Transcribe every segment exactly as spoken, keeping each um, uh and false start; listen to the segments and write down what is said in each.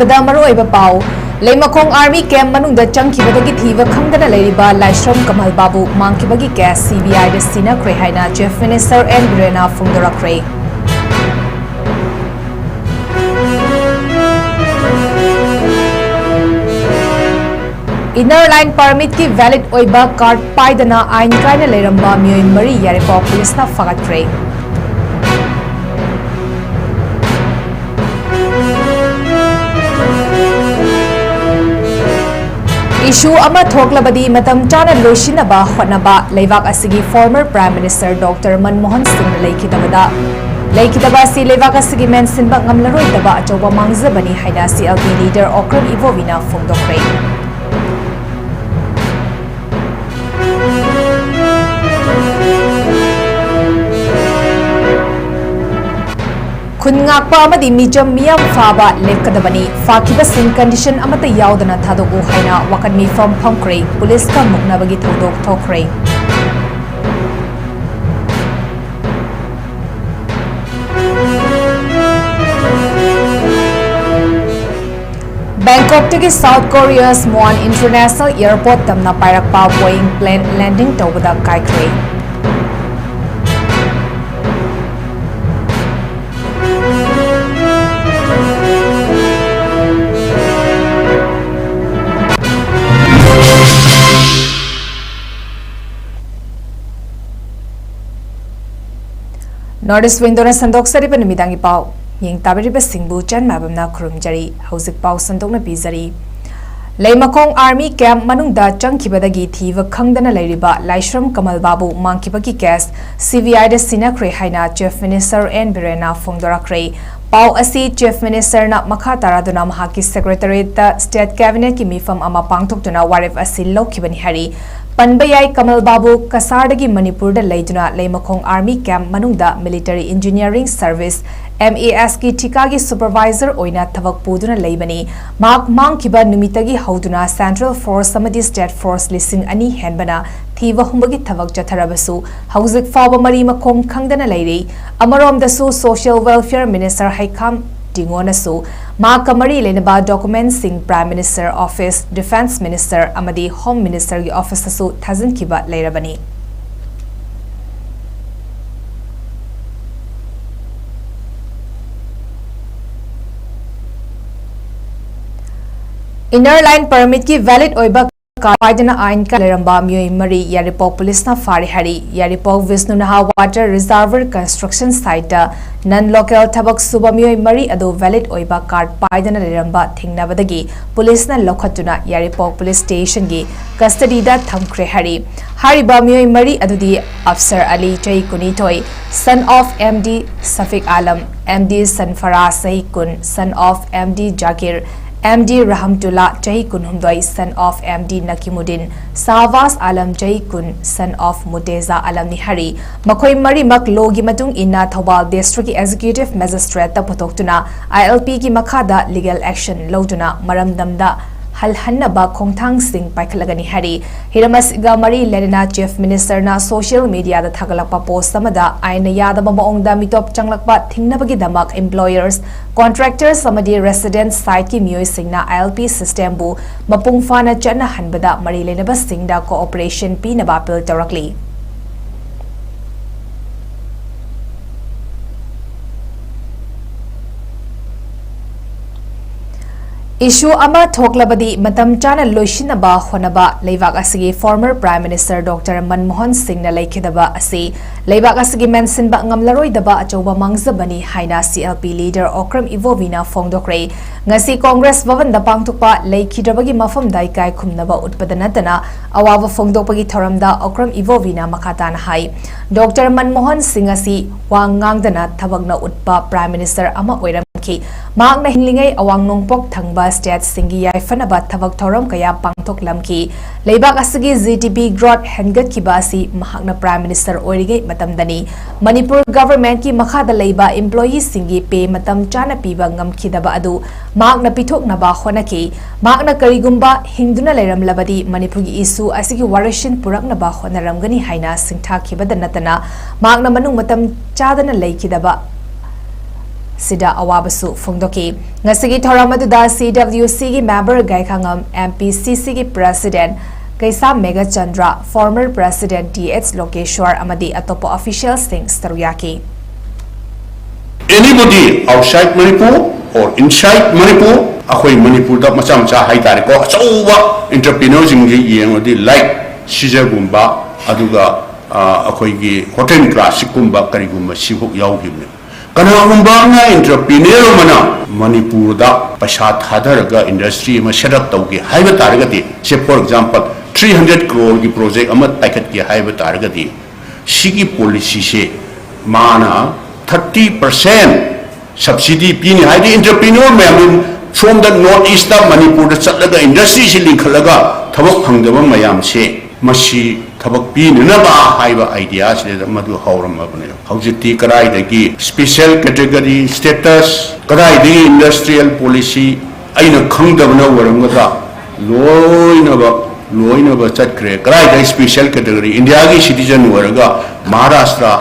ꯗ ꯃꯔꯨꯑꯣꯏꯕ ꯄꯥꯎ꯫ ꯂꯩꯃꯈꯣꯡ army camp ꯃꯅꯨꯡꯗ ꯆꯪꯈꯤꯕꯗꯒꯤ ꯊꯤꯕ ꯈꯪꯗꯅ ꯂꯩꯔꯤꯕ ꯂꯥꯏꯁ꯭ꯔꯝ ꯀꯃꯜ ꯕꯥꯕꯨ ꯃꯥꯡꯈꯤꯕꯒꯤ ꯀꯦꯁ ꯁꯤ ꯕꯤ ꯑꯥꯏꯗ ꯁꯤꯟꯅꯈ꯭ꯔꯦ ꯍꯥꯏꯅ ꯆꯤꯐ ꯃꯤꯅꯤꯁꯇꯔ ꯑꯦꯟ ꯕꯤꯔꯦꯟꯅ ꯐꯣꯡꯗꯣꯔꯛꯈ꯭ꯔꯦ꯫ ꯏꯟꯅꯔ ꯂꯥꯏꯟ ꯄꯔꯃꯤꯠꯀꯤ ꯚꯦꯂꯤꯗ ꯑꯣꯏꯕ ꯀꯥꯔꯗ ꯄꯥꯏꯗꯅ ꯑꯥꯏꯟ ꯀꯥꯏꯅ ꯂꯩꯔꯝꯕ ꯃꯤꯑꯣꯏ ꯃꯔꯤ ꯌꯥꯏꯔꯤꯄꯣꯛ ꯄꯨꯂꯤꯁꯅ ꯐꯥꯒꯠꯈ꯭ꯔꯦ꯫ ꯏꯁꯨ ꯑꯃ ꯊꯣꯛꯂꯕꯗꯤ ꯃꯇꯝ ꯆꯥꯅ ꯂꯣꯏꯁꯤꯟꯅꯕ ꯍꯣꯠꯅꯕ꯫ ꯂꯩꯕꯥꯛ ꯑꯁꯤꯒꯤ former prime minister doctor Manmohan ꯁꯤꯡꯅ ꯂꯩꯈꯤꯗꯕꯗ, ꯂꯩꯈꯤꯗꯕ ꯑꯁꯤ ꯂꯩꯕꯥꯛ ꯑꯁꯤꯒꯤ ꯃꯦꯟꯁꯤꯟꯕ ꯉꯝꯂꯔꯣꯏꯗꯕ ꯑꯆꯧꯕ ꯃꯥꯡꯖꯕꯅꯤ ꯍꯥꯏꯅ C L P leader Okram ꯏꯕꯣꯕꯤꯅ ꯐꯣꯡꯗꯣꯛꯈ꯭ꯔꯦ꯫ ꯈꯨꯟ ꯉꯥꯛꯄ ꯑꯃꯗꯤ ꯃꯤꯆꯝ ꯃꯤꯌꯥꯝ ꯐꯥꯕ ꯂꯦꯞꯀꯗꯕꯅꯤ꯫ ꯐꯥꯈꯤꯕꯁꯤꯡ ꯀꯟꯗꯤꯁꯟ ꯑꯃꯠꯇ ꯌꯥꯎꯗꯅ ꯊꯥꯗꯣꯛꯎ ꯍꯥꯏꯅ ꯋꯥꯀꯠ ꯃꯤꯐꯝ ꯐꯝꯈ꯭ꯔꯦ꯫ ꯄꯨꯂꯤꯁꯀ ꯃꯨꯛꯅꯕꯒꯤ ꯊꯧꯗꯣꯛ ꯊꯣꯛꯈ꯭ꯔꯦ꯫ ꯕꯦꯡꯀꯣꯛꯇꯒꯤ ꯁꯥꯎꯠ ꯀꯣꯔꯤꯌꯥ ꯁ꯭ꯃꯣꯟ ꯏꯟꯇꯔꯅꯦꯁꯅꯦꯜ ꯑꯦꯌꯔꯄꯣꯔꯠ ꯇꯝꯅ ꯄꯥꯏꯔꯛꯄ ꯕꯣꯏꯡ ꯄ꯭ꯂꯦꯟ ꯂꯦꯟꯗꯤꯡ ꯇꯧꯕꯗ ꯀꯥꯏꯈ꯭ꯔꯦ꯫ ꯅꯣꯔꯠ ꯏꯁ ꯋꯤꯟꯗꯣꯅ ꯁꯟꯗꯣꯛꯆꯔꯤꯕ ꯅꯨꯃꯤꯗꯥꯡꯒꯤ ꯄꯥꯎ ꯌꯦꯡ ꯇꯥꯕꯤꯔꯤꯕꯁꯤꯡꯕꯨ ꯆꯟ ꯃꯥꯏꯕꯝꯅ ꯈꯨꯔꯨꯝꯖꯔꯤ꯫ ꯍꯧꯖꯤꯛ ꯄꯥꯎ ꯁꯟꯗꯣꯛꯅ ꯄꯤꯖꯔꯤ꯫ ꯂꯩꯃꯈꯣꯡ ꯑꯥꯔꯃꯤ ꯀꯦꯝꯞ ꯃꯅꯨꯡꯗ ꯆꯪꯈꯤꯕꯗꯒꯤ ꯊꯤꯕ ꯈꯪꯗꯅ ꯂꯩꯔꯤꯕ ꯂꯥꯏꯁ꯭ꯔꯝ ꯀꯃꯜ ꯕꯥꯕꯨ ꯃꯥꯡꯈꯤꯕꯒꯤ ꯀꯦꯁ ꯁꯤ ꯕꯤ ꯑꯥꯏꯗ ꯁꯤꯟꯅꯈ꯭ꯔꯦ ꯍꯥꯏꯅ ꯆꯤꯐ ꯃꯤꯅꯤꯁꯇꯔ ꯑꯦꯟ ꯕꯤꯔꯦꯟꯅ ꯐꯣꯡꯗꯣꯔꯛꯈ꯭ꯔꯦ꯫ ꯄꯥꯎ ꯑꯁꯤ ꯆꯤꯐ ꯃꯤꯅꯤꯁꯇꯔꯅ ꯃꯈꯥ ꯇꯥꯔꯗꯨꯅ ꯃꯍꯥꯛꯀꯤ ꯁꯦꯀ꯭ꯔꯦꯇꯔꯤꯌꯦꯠꯇ ꯁ꯭ꯇꯦꯠ ꯀꯦꯕꯤꯅꯦꯠꯀꯤ ꯃꯤꯐꯝ ꯑꯃ ꯄꯥꯡꯊꯣꯛꯇꯨꯅ ꯋꯥꯔꯦꯞ ꯑꯁꯤ ꯂꯧꯈꯤꯕꯅꯤ ꯍꯥꯏꯔꯤ꯫ ꯄꯟꯕ ꯌꯥꯏ, ꯀꯃꯜ ꯕꯥꯕꯨ ꯀꯁꯥꯔꯗꯒꯤ ꯃꯅꯤꯄꯨꯔꯗ ꯂꯩꯗꯨꯅ ꯂꯩꯃꯈꯣꯡ ꯑꯥꯔꯃꯤ ꯀꯦꯝꯞ ꯃꯅꯨꯡꯗ military engineering service, M A ꯑꯦꯁꯀꯤ ꯊꯤꯀꯥꯒꯤ ꯁꯨꯄꯔꯚꯥꯏꯖꯔ ꯑꯣꯏꯅ ꯊꯕꯛ ꯄꯨꯗꯨꯅ ꯂꯩꯕꯅꯤ꯫ ꯃꯍꯥꯛ ꯃꯥꯡꯈꯤꯕ ꯅꯨꯃꯤꯠꯇꯒꯤ ꯍꯧꯗꯨꯅ ꯁꯦꯟꯇ꯭ꯔꯦꯜ ꯐꯣꯔꯁ ꯑꯃꯗꯤ ꯁ꯭ꯇꯦꯠ ꯐꯣꯔꯁ ꯂꯤꯁꯤꯡ ꯑꯅꯤ ꯍꯦꯟꯕꯅ ꯊꯤꯕ ꯍꯨꯝꯕꯒꯤ ꯊꯕꯛ ꯆꯠꯊꯔꯕꯁꯨ, ꯍꯧꯖꯤꯛ ꯐꯥꯎꯕ ꯃꯔꯤ ꯃꯈꯣꯡ ꯈꯪꯗꯅ ꯂꯩꯔꯤ꯫ ꯑꯃꯔꯣꯝꯗꯁꯨ, ꯁꯣꯁꯤꯌꯦꯜ ꯋꯦꯜꯐꯤꯌꯔ ꯃꯤꯅꯤꯁꯇꯔ ꯍꯩꯈꯥꯝ ꯇꯤꯉꯣꯅꯁꯨ ꯃꯍꯥꯛꯀ ꯃꯔꯤ ꯂꯩꯅꯕ ꯗꯣꯀꯨꯃꯦꯟꯠꯁꯤꯡ Prime Minister Office, Defence Minister ꯑꯃꯗꯤ Home Ministerꯒꯤ officeꯇꯁꯨ ꯊꯥꯖꯤꯟꯈꯤꯕ ꯂꯩꯔꯕꯅꯤ꯫ Inner Line Permitꯀꯤ valid ꯑꯣꯏꯕ card ꯄꯥꯏꯗꯅ ꯑꯥꯏꯟ ꯀꯥꯏ ꯂꯩꯔꯝꯕ ꯃꯤꯑꯣꯏ ꯃꯔꯤ ꯌꯥꯏꯔꯤꯄꯣꯛ ꯄꯨꯂꯤꯁꯅ ꯐꯥꯔꯦ ꯍꯥꯏꯔꯤ꯫ ꯌꯥꯏꯔꯤꯄꯣꯛ ꯕꯤꯁꯅꯨ ꯅꯍꯥ water reservoir construction siteꯇ non local ꯊꯕꯛ ꯁꯨꯕ ꯃꯤꯑꯣꯏ ꯃꯔꯤ ꯑꯗꯨ valid ꯑꯣꯏꯕ card ꯄꯥꯏꯗꯅ ꯂꯩꯔꯝꯕ ꯊꯦꯡꯅꯕꯗꯒꯤ ꯄꯨꯂꯤꯁꯅ ꯂꯧꯈꯠꯇꯨꯅ ꯌꯥꯏꯔꯤꯄꯣꯛ police stationꯒꯤ custodyꯗ ꯊꯝꯈ꯭ꯔꯦ ꯍꯥꯏꯔꯤ꯫ ꯍꯥꯏꯔꯤꯕ ꯃꯤꯑꯣꯏ ꯃꯔꯤ ꯑꯗꯨꯗꯤ ꯑꯐꯁꯔ ꯑꯂꯤ, ꯆꯍꯤ ꯀꯨꯟꯅꯤꯊꯣꯏ, son of M D ꯁꯐꯤꯛ Alam, M D ꯁꯟꯐꯔꯥ, ꯆꯍꯤ ꯀꯨꯟ, son of M D Zakir, M D ꯔꯍꯝꯇꯨꯜꯂꯥ, ꯆꯍꯤ ꯀꯨꯟꯍꯨꯝꯗꯣꯏ, son of M D ꯅꯀꯤꯃꯨꯗꯤꯟ, ꯁꯥꯍꯕꯥꯖ Alam, ꯆꯍꯤ ꯀꯨꯟ, son of ꯃꯨꯇꯦꯖꯥ ꯑꯥꯂꯝꯅꯤ ꯍꯥꯏꯔꯤ꯫ ꯃꯈꯣꯏ ꯃꯔꯤꯃꯛ lawꯒꯤ ꯃꯇꯨꯡ ꯏꯟꯅ ꯊꯧꯕꯥꯜ districtꯀꯤ executive magistrateꯇ ꯄꯨꯊꯣꯛꯇꯨꯅ I L Pꯒꯤ ꯃꯈꯥꯗ legal action ꯂꯧꯗꯨꯅ ꯃꯔꯝꯗꯝꯗ ꯍꯜꯍꯟꯅꯕ ꯈꯣꯡꯊꯥꯡꯁꯤꯡ ꯄꯥꯏꯈꯠꯂꯒꯅꯤ ꯍꯥꯏꯔꯤ꯫ ꯍꯤꯔꯝ ꯑꯁꯤꯒ ꯃꯔꯤ ꯂꯩꯅꯅ Chief Ministerꯅ social mediaꯗ ꯊꯥꯒꯠꯂꯛꯄ post ꯑꯃꯗ ꯑꯥꯏꯟꯅ ꯌꯥꯗꯕ ꯃꯑꯣꯡꯗ ꯃꯤꯇꯣꯞ ꯆꯪꯂꯛꯄ ꯊꯤꯡꯅꯕꯒꯤꯗꯃꯛ employers, contractors ꯑꯃꯗꯤ resident siteꯀꯤ ꯃꯤꯑꯣꯏꯁꯤꯡꯅ I L P systemꯕꯨ ꯃꯄꯨꯡ ꯐꯥꯅ ꯆꯠꯅꯍꯟꯕꯗ ꯃꯔꯤ ꯂꯩꯅꯕꯁꯤꯡꯗ cooperation ꯄꯤꯅꯕ appeal ꯇꯧꯔꯛꯂꯤ꯫ Issue ꯑꯃ ꯊꯣꯛꯂꯕꯗꯤ ꯃꯇꯝ ꯆꯥꯅ ꯂꯣꯏꯁꯤꯟꯅꯕ ꯍꯣꯠꯅꯕ ꯂꯩꯕꯥꯛ ꯑꯁꯤꯒꯤ former Prime Minister Doctor Manmohan ꯁꯤꯡꯅ ꯂꯩꯈꯤꯗꯕ ꯑꯁꯤ ꯂꯩꯕꯥꯛ ꯑꯁꯤꯒꯤ ꯃꯦꯟꯁꯤꯟꯕ ꯉꯝꯂꯔꯣꯏꯗꯕ ꯑꯆꯧꯕ ꯃꯥꯡꯖꯕꯅꯤ ꯍꯥꯏꯅ C L P leader Okram ꯏꯕꯣꯕꯤꯅ ꯐꯣꯡꯗꯣꯛꯈ꯭ꯔꯦ꯫ ꯉꯁꯤ Congress ꯚꯕꯟꯗ ꯄꯥꯡꯊꯣꯛꯄ ꯂꯩꯈꯤꯗ꯭ꯔꯕꯒꯤ ꯃꯐꯝꯗ ꯏꯀꯥꯏ ꯈꯨꯝꯅꯕ ꯎꯠꯄꯗ ꯅꯠꯇꯅ ꯑꯋꯥꯕ ꯐꯣꯡꯗꯣꯛꯄꯒꯤ ꯊꯧꯔꯝꯗ ꯑꯣꯀ꯭ꯔꯝ ꯏꯕꯣꯕꯤꯅ ꯃꯈꯥ ꯇꯥꯅ ꯍꯥꯏ, ꯗꯣꯛꯇꯔ ꯃꯟꯃꯣꯍꯟ ꯁꯤꯡ ꯑꯁꯤ ꯋꯥ ꯉꯥꯡꯗꯅ ꯊꯕꯛꯅ ꯎꯠꯄ Prime Minister ꯑꯃ ꯑꯣꯏꯔꯝꯈꯤ꯫ ꯃꯍꯥꯛꯅ ꯍꯤꯡꯂꯤꯉꯩ ꯑꯋꯥꯡ ꯅꯣꯡꯄꯣꯛ ꯊꯪꯕ stateꯁꯤꯡꯒꯤ ꯌꯥꯏꯐꯅꯕ ꯊꯕꯛ ꯊꯧꯔꯝ ꯀꯌꯥ ꯄꯥꯡꯊꯣꯛꯂꯝꯈꯤ꯫ ꯂꯩꯕꯥꯛ ꯑꯁꯤꯒꯤ G D P growth ꯍꯦꯟꯒꯠꯈꯤꯕ ꯑꯁꯤ ꯃꯍꯥꯛꯅ Prime Minister ꯑꯣꯏꯔꯤꯉꯩ ꯃꯇꯝꯗꯅꯤ꯫ ꯃꯅꯤꯄꯨꯔ governmentꯀꯤ ꯃꯈꯥꯗ ꯂꯩꯕ employeeꯁꯤꯡꯒꯤ pay ꯃꯇꯝ ꯆꯥꯅ ꯄꯤꯕ ꯉꯝꯈꯤꯗꯕ ꯑꯗꯨ ꯃꯍꯥꯛꯅ ꯄꯤꯊꯣꯛꯅꯕ ꯍꯣꯠꯅꯈꯤ꯫ ꯃꯍꯥꯛꯅ ꯀꯔꯤꯒꯨꯝꯕ ꯍꯤꯡꯗꯨꯅ ꯂꯩꯔꯝꯂꯕꯗꯤ ꯃꯅꯤꯄꯨꯔꯒꯤ issue ꯑꯁꯤꯒꯤ ꯋꯥꯔꯣꯏꯁꯤꯟ ꯄꯨꯔꯛꯅꯕ ꯍꯣꯠꯅꯔꯝꯒꯅꯤ ꯍꯥꯏꯅ ꯁꯤꯡꯊꯥꯈꯤꯕꯗ ꯅꯠꯇꯅ ꯃꯍꯥꯛꯅ ꯃꯅꯨꯡ ꯃꯇꯝ ꯆꯥꯗꯅ ꯂꯩꯈꯤꯗꯕ ꯁꯤꯗ ꯑꯋꯥꯕꯁꯨ ꯐꯣꯡꯗꯣꯛꯈꯤ꯫ ꯉꯁꯤꯒꯤ ꯊꯧꯔꯝ ꯑꯗꯨꯗ C W C ꯒꯤ member ꯒꯥꯏꯈꯥꯉꯝ, M P C C ꯒꯤ president ꯀꯩꯁꯥꯝ Meghachandra, former president T H ꯂꯣꯀꯦꯁ꯭ꯋꯔ ꯑꯃꯗꯤ ꯑꯇꯣꯞꯄ officialꯁꯤꯡ ꯁꯔꯨꯛ ꯌꯥꯈꯤ꯫ Anybody outside Manipur or inside Manipur, ꯑꯩꯈꯣꯏ ꯃꯅꯤꯄꯨꯔꯗ ꯃꯆꯥ ꯃꯆꯥ ꯍꯥꯏꯇꯥꯔꯦꯀꯣ, ꯑꯆꯧꯕ entrepreneurꯁꯤꯡꯁꯤ ꯌꯦꯡꯉꯗꯤ, like ꯁꯤꯖꯒꯨꯝꯕ, ꯑꯗꯨꯒ ꯑ, ꯑꯩꯈꯣꯏꯒꯤ ꯍꯣꯇꯦꯜ ꯀ꯭ꯂꯥꯁꯤꯛꯀꯨꯝꯕ ꯀꯔꯤꯒꯨꯝꯕ ꯁꯤꯐꯥꯎ ꯌꯥꯎꯈꯤꯕꯅꯤ꯫ ꯀꯅꯥꯒꯨꯝꯕ ꯑꯃꯅ entrepreneur ꯑꯃꯅ ꯃꯅꯤꯄꯨꯔꯗ ꯄꯩꯁꯥ ꯊꯥꯗꯔꯒ industry ꯑꯃ set up ꯇꯧꯒꯦ ꯍꯥꯏꯕ ꯇꯥꯔꯒꯗꯤ, say for example three hundred crore ꯒꯤ project ꯑꯃ ꯄꯥꯏꯈꯠꯀꯦ ꯍꯥꯏꯕ ꯇꯥꯔꯒꯗꯤ, ꯁꯤꯒꯤ policyꯁꯦ ꯃꯥꯅ thirty percent subsidy ꯄꯤꯅꯤ ꯍꯥꯏꯗꯤ entrepreneur ꯃꯌꯥꯝꯗꯨ ꯁꯣꯝꯗ North Eastꯇ ꯃꯅꯤꯄꯨꯔꯗ ꯆꯠꯂꯒ industryꯁꯤ ꯂꯤꯡꯈꯠꯂꯒ ꯊꯕꯛ ꯐꯪꯗꯕ ꯃꯌꯥꯝꯁꯦ ꯃꯁꯤ ꯊꯕꯛ ꯄꯤꯅꯅꯕ ꯍꯥꯏꯕ ideaꯁꯤꯗ ꯃꯗꯨ ꯍꯧꯔꯝꯃꯕꯅꯦ꯫ ꯍꯧꯖꯤꯛꯇꯤ ꯀꯗꯥꯏꯗꯒꯤ special category status, ꯀꯗꯥꯏꯗꯒꯤ industrial policy ꯑꯩꯅ ꯈꯪꯗꯕꯅ ꯑꯣꯏꯔꯝꯒꯗ꯭ꯔꯥ, ꯂꯣꯏꯅꯕ ꯂꯣꯏꯅꯕ ꯆꯠꯈ꯭ꯔꯦ꯫ ꯀꯗꯥꯏꯗꯒꯤ special category, Indiaꯒꯤ citizen ꯑꯣꯏꯔꯒ ꯃꯍꯥꯔꯥꯁꯇ꯭ꯔ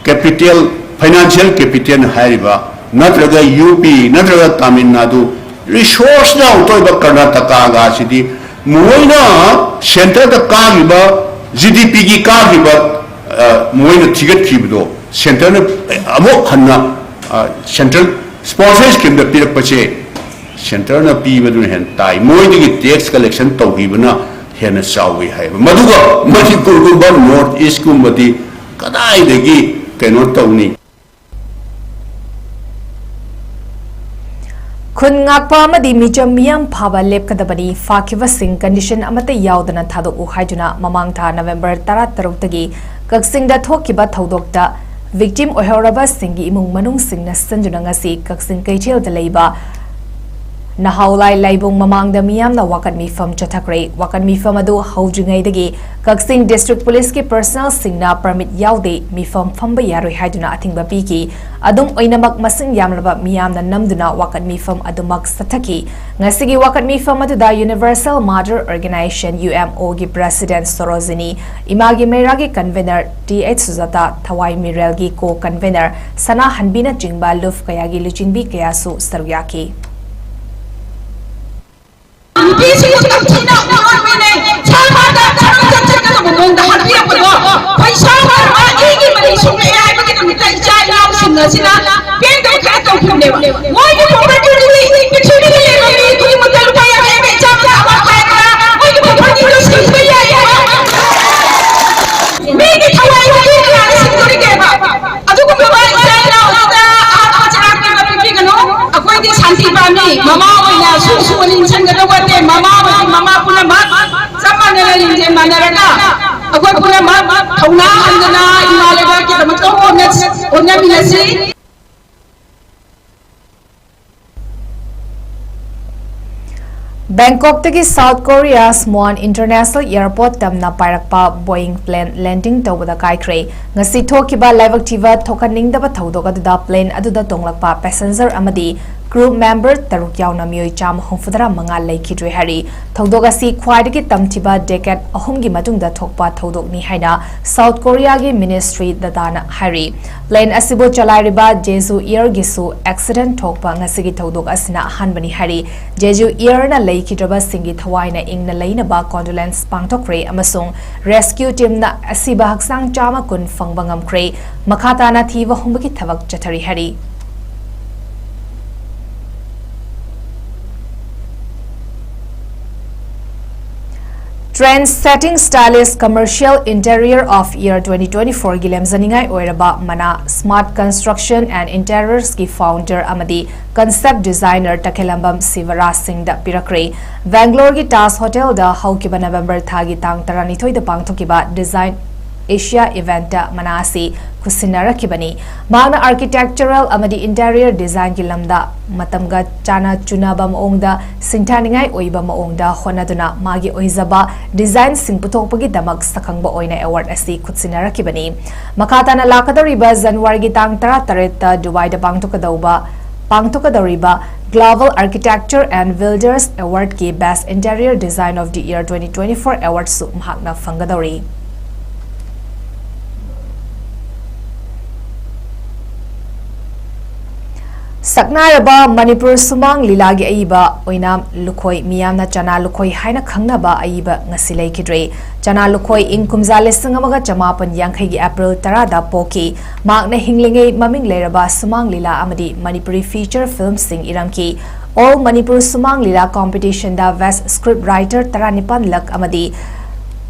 capital, financial capital ꯍꯥꯏꯔꯤꯕ, ꯅꯠꯇ꯭ꯔꯒ U P, ꯅꯠꯇ꯭ꯔꯒ ꯇꯥꯃꯤꯜ ꯅꯥꯗꯨ, resource ꯌꯥꯝ ꯇꯣꯏꯕ ꯀꯔꯅꯥꯇꯀꯥꯒ ꯑꯁꯤꯗꯤ ꯃꯈꯣꯏꯅ centreꯗ ꯀꯥꯈꯤꯕ G D Pꯒꯤ ꯀꯥꯈꯤꯕ, ꯑ, ꯃꯈꯣꯏꯅ ꯊꯤꯒꯠꯈꯤꯕꯗꯣ centreꯅ ꯑꯃꯨꯛ ꯍꯟꯅ, ꯑ, central sponsor schemeꯗ ꯄꯤꯔꯛꯄꯁꯦ centreꯅ ꯄꯤꯕꯗꯨꯅ ꯍꯦꯟꯅ ꯇꯥꯏ, ꯃꯣꯏꯗꯒꯤ tax collection ꯇꯧꯈꯤꯕꯅ ꯍꯦꯟꯅ ꯆꯥꯎꯏ ꯍꯥꯏꯕ꯫ ꯃꯗꯨꯒ ꯃꯅꯤꯄꯨꯔꯒꯨꯝꯕ North Eastꯀꯨꯝꯕꯗꯤ ꯀꯗꯥꯏꯗꯒꯤ ꯀꯩꯅꯣ ꯇꯧꯅꯤ? ꯈꯨꯟ ꯉꯥꯛꯄ ꯑꯃꯗꯤ ꯃꯤꯆꯝ ꯃꯤꯌꯥꯝ ꯐꯥꯕ ꯂꯦꯞꯀꯗꯕꯅꯤ, ꯐꯥꯈꯤꯕꯁꯤꯡ condition ꯑꯃꯠꯇ ꯌꯥꯎꯗꯅ ꯊꯥꯗꯣꯛꯎ ꯍꯥꯏꯗꯨꯅ ꯃꯃꯥꯡ ꯊꯥ November ꯇꯔꯥꯇꯔꯨꯛꯇꯒꯤ ꯀꯛꯆꯤꯡꯗ ꯊꯣꯛꯈꯤꯕ ꯊꯧꯗꯣꯛꯇ victim ꯑꯣꯏꯍꯧꯔꯕꯁꯤꯡꯒꯤ ꯏꯃꯨꯡ ꯃꯅꯨꯡꯁꯤꯡꯅ ꯁꯤꯟꯗꯨꯅ ꯉꯁꯤ ꯀꯛꯆꯤꯡ ꯀꯩꯊꯦꯜꯗ ꯂꯩꯕ ꯅꯍꯥꯎꯂꯥꯏ ꯂꯥꯏꯕꯨꯡ ꯃꯃꯥꯡꯗ ꯃꯤꯌꯥꯝꯅ ꯋꯥꯀꯠ ꯃꯤꯐꯝ ꯆꯠꯊꯈ꯭ꯔꯦ꯫ ꯋꯥꯀꯠ ꯃꯤꯐꯝ ꯑꯗꯨ ꯍꯧꯗ꯭ꯔꯤꯉꯩꯗꯒꯤ ꯀꯛꯆꯤꯡ District Police ꯀꯤ personnel ꯁꯤꯡꯅ permit ꯌꯥꯎꯗꯦ, ꯃꯤꯐꯝ ꯐꯝꯕ ꯌꯥꯔꯣꯏ ꯍꯥꯏꯗꯨꯅ ꯑꯊꯤꯡꯕ ꯄꯤꯈꯤ꯫ ꯑꯗꯨꯝ ꯑꯣꯏꯅꯃꯛ, ꯃꯁꯤꯡ ꯌꯥꯝꯂꯕ ꯃꯤꯌꯥꯝꯅ ꯅꯝꯗꯨꯅ ꯋꯥꯀꯠ ꯃꯤꯐꯝ ꯑꯗꯨꯃꯛ ꯆꯠꯊꯈꯤ꯫ ꯉꯁꯤꯒꯤ ꯋꯥꯀꯠ ꯃꯤꯐꯝ ꯑꯗꯨꯗ Universal Mother Organization, U M O ꯒꯤ President ꯁꯣꯔꯣꯖꯤꯅꯤ, ꯏꯃꯥꯒꯤ ꯃꯩꯔꯥꯒꯤ convener ꯇꯤ ꯑꯩꯆ ꯁꯨꯖꯥꯇꯥ, ꯊꯋꯥꯏ ꯃꯤꯔꯦꯜꯒꯤ co-convener ꯁꯅꯥ ꯍꯟꯕꯤꯅꯆꯤꯡꯕ ꯂꯨꯞ ꯀꯌꯥꯒꯤ ꯂꯨꯆꯤꯡꯕꯤ ꯀꯌꯥꯁꯨ ꯁꯔꯨꯛ ꯌꯥꯈꯤ꯫ ꯅꯨꯄꯤꯁꯤꯡꯕꯨ ꯇꯝꯊꯤꯅ ꯑꯣꯠꯃꯤꯟꯅꯩ꯫ ꯁꯔꯀꯥꯔꯗ ꯊꯕꯛ ꯆꯠꯀꯗꯕ ꯃꯑꯣꯡꯗ ꯍꯥꯠꯄꯤꯔꯛꯄꯗꯣ, ꯑꯩꯈꯣꯏ ꯁꯔꯀꯥꯔ ꯑꯩꯒꯤ ꯃꯔꯤ ꯁꯣꯛꯂꯛꯑꯦ ꯍꯥꯏꯕꯒꯤ ꯅꯨꯃꯤꯠꯇ ꯏꯆꯥ ꯏꯅꯥꯎꯁꯤꯡ ꯑꯁꯤꯅ ꯄꯦꯟꯗꯕ ꯈꯔ ꯇꯧꯈꯤꯕꯅꯦꯕ꯫ ꯃꯣꯏꯒꯤ property ꯗꯨꯗꯤ ꯄ꯭ꯔꯤꯊꯤꯕꯤꯗ ꯂꯩꯕ ꯃꯤ ꯈꯨꯗꯤꯡꯃꯛꯇ ꯂꯨꯄꯥ ꯌꯥꯡꯈꯩ ꯌꯥꯡꯈꯩ, ꯆꯥꯝꯃ ꯆꯥꯝꯃ ꯄꯥꯏꯕ꯭ꯔꯥ? ꯃꯣꯏꯒꯤ property ꯗꯨ ꯁꯤꯕ ꯌꯥꯏ ꯍꯥꯏꯕ꯫ ꯃꯤꯒꯤ ꯊꯋꯥꯏ ꯍꯨꯔꯥꯟꯕ ꯀꯅꯥꯅ ꯁꯤꯟꯗꯣꯔꯤꯒꯦꯕ? ꯑꯗꯨꯒꯨꯝꯂꯕ ꯏꯆꯥ ꯏꯅꯥꯎ ꯑꯗꯨꯗ ꯑꯍꯥꯟꯕ ꯆꯔꯥꯛ ꯄꯤꯕ ꯄꯤꯕꯤꯒꯅꯨ꯫ ꯑꯩꯈꯣꯏꯗꯤ ꯁꯥꯟꯇꯤ ꯄꯥꯝꯃꯤ꯫ ꯃꯃꯥ ꯑꯣꯏꯅ ꯁꯨ ꯁꯨ ꯅꯤꯡꯁꯤꯡꯒꯗꯧꯕ ꯅꯠꯇꯦ꯫ ꯃꯃꯥ ꯑꯣꯏꯅ ꯃꯃꯥ ꯄꯨꯝꯅꯃꯛ ꯆꯞ ꯃꯥꯟꯅꯅ ꯂꯤꯡꯖꯦꯜ ꯃꯥꯟꯅꯔꯒ ꯑꯩꯈꯣꯏ ꯄꯨꯝꯅꯃꯛ ꯊꯧꯅꯥ ꯍꯟꯗꯅ ꯏꯃꯥ ꯂꯩꯕꯥꯛꯀꯤꯗꯃꯛꯇ ꯍꯣꯠꯅ-, ꯍꯣꯠꯅꯃꯤꯟꯅꯁꯤ꯫ ꯕꯦꯡꯀꯣꯛꯇꯒꯤ ꯁꯥꯎꯠ ꯀꯣꯔꯤꯌꯥ ꯁ꯭ꯃꯣꯟ ꯏꯟꯇꯔꯅꯦꯁꯅꯦꯜ ꯑꯦꯌꯔꯄꯣꯔꯠ ꯇꯝꯅ ꯄꯥꯏꯔꯛꯄ ꯕꯣꯏꯡ ꯄ꯭ꯂꯦꯟ ꯂꯦꯟꯗꯤꯡ ꯇꯧꯕꯗ ꯀꯥꯏꯈ꯭ꯔꯦ꯫ ꯉꯁꯤ ꯊꯣꯛꯈꯤꯕ ꯂꯥꯏꯕꯛ ꯊꯤꯕ ꯊꯣꯛꯍꯟꯅꯤꯡꯗꯕ ꯊꯧꯗꯣꯛ ꯑꯗꯨꯗ ꯄ꯭ꯂꯦꯟ ꯑꯗꯨꯗ ꯇꯣꯡꯂꯛꯄ ꯄꯦꯁꯦꯟꯖꯔ ꯑꯃꯗꯤ ꯀ꯭ꯔꯨ ꯃꯦꯝꯕꯔ ꯇꯔꯨꯛ ꯌꯥꯎꯅ ꯃꯤꯑꯣꯏ ꯆꯥꯝꯃ ꯍꯨꯝꯐꯨꯇꯔꯥ ꯃꯉꯥ ꯂꯩꯈꯤꯗ꯭ꯔꯦ ꯍꯥꯏꯔꯤ꯫ ꯊꯧꯗꯣꯛ ꯑꯁꯤ ꯈ꯭ꯋꯥꯏꯗꯒꯤ ꯇꯝꯊꯤꯕ ꯗꯦꯀꯦꯠ ꯑꯍꯨꯝꯒꯤ ꯃꯇꯨꯡꯗ ꯊꯣꯛꯄ ꯊꯧꯗꯣꯛꯅꯤ ꯍꯥꯏꯅ ꯁꯥꯎꯠ ꯀꯣꯔꯤꯌꯥꯒꯤ ꯃꯤꯅꯤꯁꯇ꯭ꯔꯤ ꯗꯇꯥꯅ ꯍꯥꯏꯔꯤ꯫ ꯄ꯭ꯂꯦꯟ ꯑꯁꯤꯕꯨ ꯆꯂꯥꯏꯔꯤꯕ ꯖꯦꯖꯨ ꯏꯌꯔꯒꯤꯁꯨ ꯑꯦꯛꯁꯤꯗꯦꯟ ꯊꯣꯛꯄ ꯉꯁꯤꯒꯤ ꯊꯧꯗꯣꯛ ꯑꯁꯤꯅ ꯑꯍꯥꯟꯕꯅꯤ ꯍꯥꯏꯔꯤ꯫ ꯖꯦꯖꯨ ꯏꯌꯔꯅ ꯂꯩꯈꯤꯗ꯭ꯔꯕꯁꯤꯡꯒꯤ ꯊꯋꯥꯏꯅ ꯏꯪꯅ ꯂꯩꯅꯕ ꯀꯣꯟꯗꯣꯂꯦꯟꯁ ꯄꯥꯡꯊꯣꯛꯈ꯭ꯔꯦ ꯑꯃꯁꯨꯡ ꯔꯦꯁꯀ꯭ꯌꯨ ꯇꯤꯝꯅ ꯑꯁꯤꯕ ꯍꯛꯆꯥꯡ ꯆꯥꯝꯃ ꯀꯨꯟ ꯐꯪꯕ ꯉꯝꯈ꯭ꯔꯦ꯫ ꯃꯈꯥ ꯇꯥꯅ ꯊꯤꯕ ꯍꯨꯝꯕꯒꯤ ꯊꯕꯛ ꯆꯠꯊꯔꯤ ꯍꯥꯏꯔꯤ꯫ Trend setting stylish commercial interior of year twenty twenty-four ꯒꯤ ꯂꯦꯝꯖꯅꯤꯡꯉꯥꯏ ꯑꯣꯏꯔꯕ ꯃꯅꯥ Smart Construction and Interiors ꯀꯤ founder ꯑꯃꯗꯤ concept designer ꯇꯈꯦꯂꯝꯕꯝ ꯁꯤꯕꯔꯥꯖ ꯁꯤꯡꯗ ꯄꯤꯔꯛꯈ꯭ꯔꯦ꯫ ꯕꯦꯡꯒ꯭ꯂꯣꯔꯒꯤ ꯇꯥꯖ ꯍꯣꯇꯦꯜꯗ ꯍꯧꯈꯤꯕ ꯅꯕꯦꯝꯕꯔ ꯊꯥꯒꯤ ꯇꯥꯡ ꯇꯔꯥꯅꯤꯊꯣꯏꯗ ꯄꯥꯡꯊꯣꯛꯈꯤꯕ design ꯑꯦꯁꯤꯌꯥ ꯏꯚꯦꯟꯠꯇ ꯃꯅꯥ ꯑꯁꯤ ꯈꯨꯠꯁꯤꯟꯅꯔꯛꯈꯤꯕꯅꯤ꯫ ꯃꯍꯥꯛꯅ ꯑꯥꯔꯀꯤꯇꯦꯛꯆꯔꯦꯜ ꯑꯃꯗꯤ ꯏꯟꯇꯤꯔꯤꯌꯔ ꯗꯤꯖꯥꯏꯟꯒꯤ ꯂꯝꯗ ꯃꯇꯝꯒ ꯆꯥꯅ ꯆꯨꯅꯕ ꯃꯑꯣꯡꯗ ꯁꯤꯡꯊꯥꯅꯤꯡꯉꯥꯏ ꯑꯣꯏꯕ ꯃꯑꯣꯡꯗ ꯍꯣꯠꯅꯗꯨꯅ ꯃꯥꯒꯤ ꯑꯣꯏꯖꯕ ꯗꯤꯖꯥꯏꯟꯁꯤꯡ ꯄꯨꯊꯣꯛꯄꯒꯤꯗꯃꯛ ꯁꯛꯈꯪꯕ ꯑꯣꯏꯅ ꯑꯦꯋꯥꯔꯗ ꯑꯁꯤ ꯈꯨꯠꯁꯤꯟꯅꯔꯛꯈꯤꯕꯅꯤ꯫ ꯃꯈꯥ ꯇꯥꯅ ꯂꯥꯛꯀꯗꯧꯔꯤꯕ ꯖꯅꯋꯥꯔꯤꯒꯤ ꯇꯥꯡ ꯇꯔꯥꯇꯔꯦꯠꯇ ꯗꯨꯕꯥꯏꯗ ꯄꯥꯡꯊꯣꯛꯀꯗꯧꯕ ꯄꯥꯡꯊꯣꯛꯀꯗꯧꯔꯤꯕ Global Architecture and Builders Awardꯀꯤ Best Interior Design of the Year twenty twenty-four Awardꯁꯨ ꯃꯍꯥꯛꯅ ꯐꯪꯒꯗꯧꯔꯤ꯫ ꯁꯛꯅꯥꯏꯔꯕ ꯃꯅꯤꯄꯨꯔ ꯁꯨꯃꯥꯡ ꯂꯤꯂꯥꯒꯤ ꯑꯏꯕ ꯑꯣꯏꯅꯥꯝ ꯂꯨꯈꯣꯏ, ꯃꯤꯌꯥꯝꯅ ꯆꯅꯥ ꯂꯨꯈꯣꯏ ꯍꯥꯏꯅ ꯈꯪꯅꯕ ꯑꯏꯕ ꯉꯁꯤ ꯂꯩꯈꯤꯗ꯭ꯔꯦ꯫ ꯆꯅꯥ ꯂꯨꯈꯣꯏ ꯏꯪ ꯀꯨꯝꯖꯥ ꯂꯤꯁꯤꯡ ꯑꯃꯒ ꯆꯃꯥꯄꯟ ꯌꯥꯡꯈꯩꯒꯤ ꯑꯦꯄ꯭ꯔꯤꯜ ꯇꯔꯥꯗ ꯄꯣꯛꯈꯤ꯫ ꯃꯍꯥꯛꯅ ꯍꯤꯡꯂꯤꯉꯩ ꯃꯃꯤꯡ ꯂꯩꯔꯕ ꯁꯨꯃꯥꯡ ꯂꯤꯂꯥ ꯑꯃꯗꯤ ꯃꯅꯤꯄꯨꯔꯤ ꯐꯤꯆꯔ ꯐꯤꯜꯝꯁꯤꯡ ꯏꯔꯝꯈꯤ꯫ All ꯃꯅꯤꯄꯨꯔ ꯁꯨꯃꯥꯡ ꯂꯤꯂꯥ ꯀꯝꯄꯤꯇꯤꯁꯟꯗ Best Script Writer ꯇꯔꯥꯅꯤꯄꯥꯟ ꯂꯛ ꯑꯃꯗꯤ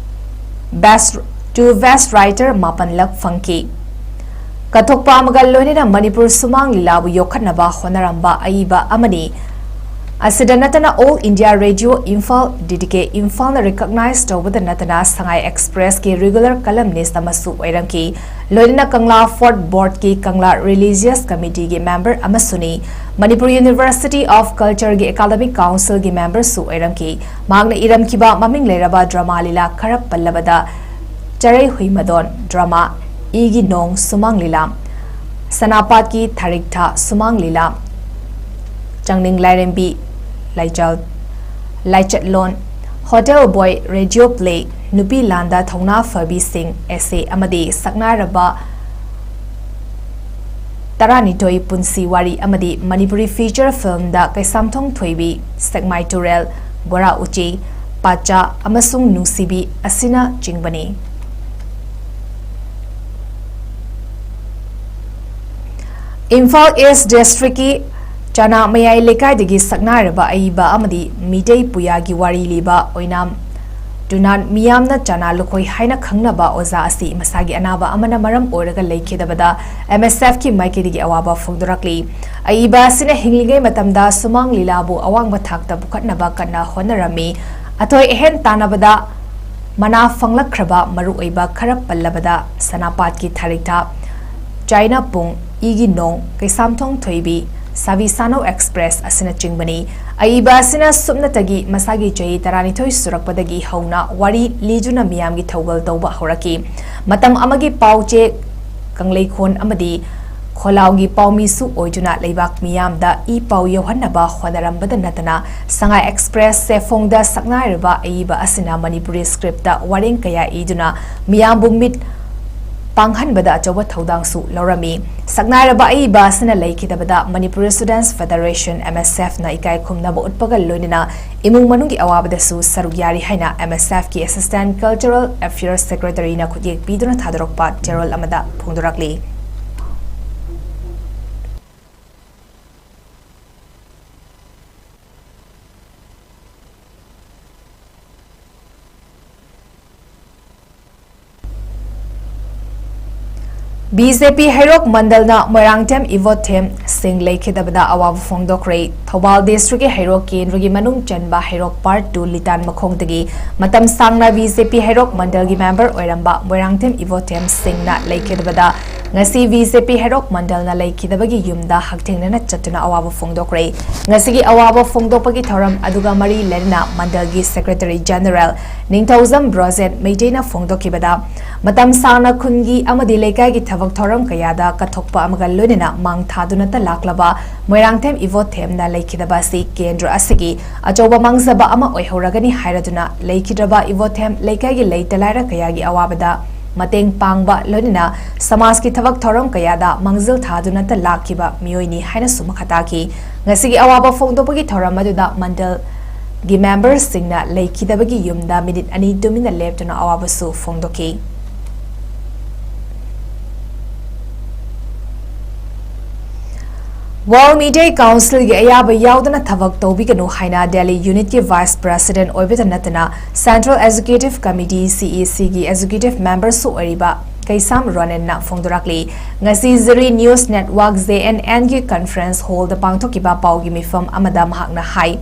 Best to Best Writer ꯃꯥꯄꯟ ꯂꯛ ꯐꯪꯈꯤ꯫ ꯀꯠꯊꯣꯛꯄ ꯑꯃꯒ ꯂꯣꯏꯅꯅ ꯃꯅꯤꯄꯨꯔ ꯁꯨꯃꯥꯡ ꯂꯤꯂꯥꯕꯨ ꯌꯣꯛꯈꯠꯅꯕ ꯍꯣꯠꯅꯔꯝꯕ ꯑꯏꯕ ꯑꯃꯅꯤ꯫ ꯑꯁꯤꯗ ꯅꯠꯇꯅ All India Radio Imphal, D D K Imphalꯅ recognize ꯇꯧꯕꯗ ꯅꯠꯇꯅ ꯁꯉꯥꯏ ꯑꯦꯛꯁꯄ꯭ꯔꯦꯁꯀꯤ regular columnist ꯑꯃꯁꯨ ꯑꯣꯏꯔꯝꯈꯤ꯫ ꯂꯣꯏꯅꯅ ꯀꯪꯂꯥ Fort Boardꯀꯤ Kangla Religious Committeeꯒꯤ member ꯑꯃꯁꯨꯅꯤ꯫ Manipur University of Cultureꯒꯤ Academic Councilꯒꯤ memberꯁꯨ ꯑꯣꯏꯔꯝꯈꯤ꯫ ꯃꯍꯥꯛꯅ ꯏꯔꯝꯈꯤꯕ ꯃꯃꯤꯡ ꯂꯩꯔꯕ drama ꯂꯤꯂꯥ ꯈꯔ ꯄꯜꯂꯕꯗ ꯆꯔꯩ ꯍꯨꯏꯃꯗꯣꯟ drama, ꯏꯒꯤ ꯅꯣꯡ ꯁꯨꯃꯥꯡ ꯂꯤꯂꯥ, ꯁꯅꯥꯄꯥꯠꯀꯤ ꯊꯥꯔꯤꯛꯊꯥ ꯁꯨꯃꯥꯡ ꯂꯤꯂꯥ, ꯆꯥꯡꯅꯤꯡ ꯂꯥꯏꯔꯦꯝꯕꯤ ꯂꯥꯏꯆꯜ, ꯂꯥꯏꯆꯠꯂꯣꯟ, Hotel Boy Radio Play, ꯅꯨꯄꯤ ꯂꯥꯟꯗ ꯊꯧꯅꯥ ꯐꯕꯤꯁꯤꯡ essay ꯑꯃꯗꯤ ꯁꯛꯅꯥꯏꯔꯕ ꯇꯔꯥꯅꯤꯊꯣꯏ ꯄꯨꯟꯁꯤ ꯋꯥꯔꯤ ꯑꯃꯗꯤ ꯃꯅꯤꯄꯨꯔꯤ ꯐꯤꯆꯔ ꯐꯤꯜꯝꯗ ꯀꯩꯁꯥꯝꯊꯣꯡ ꯊꯣꯏꯕꯤ, ꯁꯦꯛꯃꯥꯏ ꯇꯨꯔꯦꯜ, ꯕꯣꯔꯥ ꯎꯆꯤ, ꯄꯥꯆꯥ ꯑꯃꯁꯨꯡ ꯅꯨꯡꯁꯤꯕꯤ ꯑꯁꯤꯅꯆꯤꯡꯕꯅꯤ꯫ ꯏꯝꯐꯥꯜ ꯏꯁ ꯗꯤꯁꯇ꯭ꯔꯤꯛꯀꯤ ꯆꯅꯥ ꯃꯌꯥꯏ ꯂꯩꯀꯥꯏꯗꯒꯤ ꯁꯛꯅꯥꯏꯔꯕ ꯑꯏꯕ ꯑꯃꯗꯤ ꯃꯤꯇꯩ ꯄꯨꯌꯥꯒꯤ ꯋꯥꯔꯤ ꯂꯤꯕ ꯑꯣꯏꯅꯥꯝ ꯇꯨꯅꯥꯟ, ꯃꯤꯌꯥꯝꯅ ꯆꯅꯥ ꯂꯨꯈꯣꯏ ꯍꯥꯏꯅ ꯈꯪꯅꯕ ꯑꯣꯖꯥ ꯑꯁꯤ ꯃꯁꯥꯒꯤ ꯑꯅꯥꯕ ꯑꯃꯅ ꯃꯔꯝ ꯑꯣꯏꯔꯒ ꯂꯩꯈꯤꯗꯕꯗ M S Fꯀꯤ ꯃꯥꯏꯀꯩꯗꯒꯤ ꯑꯋꯥꯕ ꯐꯣꯡꯗꯣꯔꯛꯂꯤ꯫ ꯑꯏꯕ ꯑꯁꯤꯅ ꯍꯤꯡꯂꯤꯉꯩ ꯃꯇꯝꯗ ꯁꯨꯃꯥꯡ ꯂꯤꯂꯥꯕꯨ ꯑꯋꯥꯡꯕ ꯊꯥꯛꯇ ꯄꯨꯈꯠꯅꯕ ꯀꯟꯅ ꯍꯣꯠꯅꯔꯝꯃꯤ꯫ ꯑꯊꯣꯏ ꯑꯍꯦꯟ ꯇꯥꯟꯅꯕꯗ ꯃꯅꯥ ꯐꯪꯂꯛꯈ꯭ꯔꯕ ꯃꯔꯨꯑꯣꯏꯕ ꯈꯔ ꯄꯜꯂꯕꯗ ꯁꯅꯥꯄꯥꯠꯀꯤ ꯊꯥꯔꯤꯛꯊꯥ, ꯆꯥꯏꯅꯥꯄꯨꯡ, ꯏꯒꯤ ꯅꯣꯡ, ꯀꯩꯁꯥꯝꯊꯣꯡ ꯊꯣꯏꯕꯤ, ꯁꯥꯕꯤ ꯁꯥꯅꯧ ꯑꯦꯛꯁꯄ꯭ꯔꯦꯁ ꯑꯁꯤꯅꯆꯤꯡꯕꯅꯤ꯫ ꯑꯏꯕ ꯑꯁꯤꯅ ꯁꯨꯞꯅꯇꯒꯤ ꯃꯁꯥꯒꯤ ꯆꯍꯤ ꯇꯔꯥꯅꯤꯊꯣꯏ ꯁꯨꯔꯛꯄꯗꯒꯤ ꯍꯧꯅ ꯋꯥꯔꯤ ꯂꯤꯗꯨꯅ ꯃꯤꯌꯥꯝꯒꯤ ꯊꯧꯒꯜ ꯇꯧꯕ ꯍꯧꯔꯛꯈꯤ꯫ ꯃꯇꯝ ꯑꯃꯒꯤ ꯄꯥꯎꯆꯦ ꯀꯪꯂꯩꯈꯣꯟ ꯑꯃꯗꯤ ꯈꯣꯂꯥꯎꯒꯤ ꯄꯥꯎꯃꯤꯁꯨ ꯑꯣꯏꯗꯨꯅ ꯂꯩꯕꯥꯛ ꯃꯤꯌꯥꯝꯗ ꯏ ꯄꯥꯎ ꯌꯧꯍꯟꯅꯕ ꯍꯣꯠꯅꯔꯝꯕꯗ ꯅꯠꯇꯅ ꯁꯉꯥꯏ ꯑꯦꯛꯁꯄ꯭ꯔꯦꯁ ꯆꯦꯐꯣꯡꯗ ꯁꯛꯅꯥꯏꯔꯕ ꯑꯏꯕ ꯑꯁꯤꯅ ꯃꯅꯤꯄꯨꯔꯤ ꯁ꯭ꯀ꯭ꯔꯤꯞꯇ ꯋꯥꯔꯦꯡ ꯀꯌꯥ ꯏꯗꯨꯅ ꯃꯤꯌꯥꯝꯕꯨ ꯃꯤꯠ ꯄꯥꯡꯍꯟꯕꯗ ꯑꯆꯧꯕ ꯊꯧꯗꯥꯡꯁꯨ ꯂꯧꯔꯝꯃꯤ꯫ ꯁꯛꯅꯥꯏꯔꯕ ꯑꯏꯕ ꯑꯁꯤꯅ ꯂꯩꯈꯤꯗꯕꯗ ꯃꯅꯤꯄꯨꯔꯤ ꯁ꯭ꯇꯨꯗꯦꯟꯠꯁ ꯐꯦꯗꯔꯦꯁꯟ, ꯑꯦꯝ ꯑꯦꯁ ꯑꯦꯐꯅ ꯏꯀꯥꯏ ꯈꯨꯝꯅꯕ ꯎꯠꯄꯒ ꯂꯣꯏꯅꯅ ꯏꯃꯨꯡ ꯃꯅꯨꯡꯒꯤ ꯑꯋꯥꯕꯗꯁꯨ ꯁꯔꯨꯛ ꯌꯥꯔꯤ ꯍꯥꯏꯅ ꯑꯦꯝ ꯑꯦꯁ ꯑꯦꯐꯀꯤ ꯑꯦꯁꯤꯁꯇꯦꯟꯠ ꯀꯜꯆꯔꯦꯜ ꯑꯦꯐꯤꯌꯔꯁ ꯁꯦꯀ꯭ꯔꯦꯇꯔꯤꯅ ꯈꯨꯠꯌꯦꯛ ꯄꯤꯗꯨꯅ ꯊꯥꯗꯣꯔꯛꯄ ꯆꯦꯔꯣꯜ ꯑꯃꯗ ꯐꯣꯡꯗꯣꯔꯛꯂꯤ꯫ ꯕꯤ ꯖꯦ ꯄꯤ ꯍꯩꯔꯣꯛ ꯃꯟꯗꯜꯅ ꯃꯣꯏꯔꯥꯡꯊꯦꯝ ꯏꯕꯣꯊꯦꯝ ꯁꯤꯡ ꯂꯩꯈꯤꯗꯕꯗ ꯑꯋꯥꯕ ꯐꯣꯡꯗꯣꯛꯈ꯭ꯔꯦ꯫ ꯊꯧꯕꯥꯜ ꯗꯤꯁꯇ꯭ꯔꯤꯛꯀꯤ ꯍꯩꯔꯣꯛ ꯀꯦꯟꯗ꯭ꯔꯒꯤ ꯃꯅꯨꯡ ꯆꯟꯕ ꯍꯩꯔꯣꯛ ꯄꯥꯔꯠ ꯇꯨ ꯂꯤꯇꯥꯟ ꯃꯈꯣꯡꯗꯒꯤ ꯃꯇꯝ ꯁꯥꯡꯅ ꯕꯤ ꯖꯦ ꯄꯤ ꯍꯩꯔꯣꯛ ꯃꯟꯗꯜꯒꯤ ꯃꯦꯝꯕꯔ ꯑꯣꯏꯔꯝꯕ ꯃꯣꯏꯔꯥꯡꯊꯦꯝ ꯏꯕꯣꯊꯦꯝ ꯁꯤꯡꯅ ꯂꯩꯈꯤꯗꯕꯗ ꯉꯁꯤ ꯕꯤ ꯖꯦ ꯄꯤ ꯍꯩꯔꯣꯛ ꯃꯟꯗꯜꯅ ꯂꯩꯈꯤꯗꯕꯒꯤ ꯌꯨꯝꯗ ꯍꯛꯊꯦꯡꯅꯅ ꯆꯠꯇꯨꯅ ꯑꯋꯥꯕ ꯐꯣꯡꯗꯣꯛꯈ꯭ꯔꯦ꯫ ꯉꯁꯤꯒꯤ ꯑꯋꯥꯕ ꯐꯣꯡꯗꯣꯛꯄꯒꯤ ꯊꯧꯔꯝ ꯑꯗꯨꯒ ꯃꯔꯤ ꯂꯩꯅꯅ ꯃꯟꯗꯜꯒꯤ ꯁꯦꯀ꯭ꯔꯦꯇꯔꯤ ꯖꯦꯅꯔꯦꯜ ꯅꯤꯡꯊꯧꯖꯝ ꯕ꯭ꯔꯣꯖꯦꯟ ꯃꯩꯇꯩꯅ ꯐꯣꯡꯗꯣꯛꯈꯤꯕꯗ, ꯃꯇꯝ ꯁꯥꯡꯅ ꯈꯨꯟꯒꯤ ꯑꯃꯗꯤ ꯂꯩꯀꯥꯏꯒꯤ ꯊꯕꯛ ꯊꯧꯔꯝ ꯀꯌꯥꯗ ꯀꯠꯊꯣꯛꯄ ꯑꯃꯒ ꯂꯣꯏꯅꯅ ꯃꯥꯡ ꯊꯥꯗꯨꯅꯇ ꯂꯥꯛꯂꯕ ꯃꯣꯏꯔꯥꯡꯊꯦꯝ ꯏꯕꯣꯊꯦꯝꯅ ꯂꯩꯈꯤꯗꯕ ꯑꯁꯤ ꯀꯦꯟꯗ꯭ꯔ ꯑꯁꯤꯒꯤ ꯑꯆꯧꯕ ꯃꯥꯡꯖꯕ ꯑꯃ ꯑꯣꯏꯍꯧꯔꯒꯅꯤ ꯍꯥꯏꯔꯗꯨꯅ ꯂꯩꯈꯤꯗ꯭ꯔꯕ ꯏꯕꯣꯊꯦꯝ ꯂꯩꯀꯥꯏꯒꯤ ꯂꯩꯇ ꯂꯥꯏꯔ ꯀꯌꯥꯒꯤ ꯑꯋꯥꯕꯗ ꯃꯇꯦꯡ ꯄꯥꯡꯕ ꯂꯣꯏꯅꯅ ꯁꯃꯥꯖꯀꯤ ꯊꯕꯛ ꯊꯧꯔꯝ ꯀꯌꯥꯗ ꯃꯥꯡꯖꯤꯜ ꯊꯥꯗꯨꯅꯇ ꯂꯥꯛꯈꯤꯕ ꯃꯤꯑꯣꯏꯅꯤ ꯍꯥꯏꯅꯁꯨ ꯃꯈꯥ ꯇꯥꯈꯤ꯫ ꯉꯁꯤꯒꯤ ꯑꯋꯥꯕ ꯐꯣꯡꯗꯣꯛꯄꯒꯤ ꯊꯧꯔꯝ ꯑꯗꯨꯗ ꯃꯟꯗꯜꯒꯤ ꯃꯦꯝꯕꯔꯁꯤꯡꯅ ꯂꯩꯈꯤꯗꯕꯒꯤ ꯌꯨꯝꯗ ꯃꯤꯅꯤꯠ ꯑꯅꯤ ꯇꯨꯃꯤꯟꯅ ꯂꯦꯞꯇꯨꯅ ꯑꯋꯥꯕꯁꯨ ꯐꯣꯡꯗꯣꯛꯈꯤ꯫ World Media Councilꯒꯤ ꯑꯌꯥꯕ ꯌꯥꯎꯗꯅ ꯊꯕꯛ ꯇꯧꯕꯤꯒꯅꯨ ꯍꯥꯏꯅ ꯗꯦꯜꯂꯤ ꯌꯨꯅꯤꯠꯀꯤ ꯚꯥꯏꯁ ꯄ꯭ꯔꯦꯁꯤꯗꯦꯟꯠ ꯑꯣꯏꯕꯇ ꯅꯠꯇꯅ central executive committee, C E ꯁꯤꯒꯤ ꯑꯦꯛꯖꯤꯀ꯭ꯌꯨꯇꯤꯚ ꯃꯦꯝꯕꯔꯁꯨ ꯑꯣꯏꯔꯤꯕ ꯀꯩꯁꯥꯝ ꯔꯣꯅꯦꯟꯅ ꯐꯣꯡꯗꯣꯔꯛꯂꯤ꯫ ꯉꯁꯤ Jiri news network, J N ꯑꯦꯟꯒꯤ ꯀꯟꯐꯔꯦꯟꯁ ꯍꯣꯜꯗ ꯄꯥꯡꯊꯣꯛꯈꯤꯕ ꯄꯥꯎꯒꯤ ꯃꯤꯐꯝ ꯑꯃꯗ ꯃꯍꯥꯛꯅ ꯍꯥꯏ,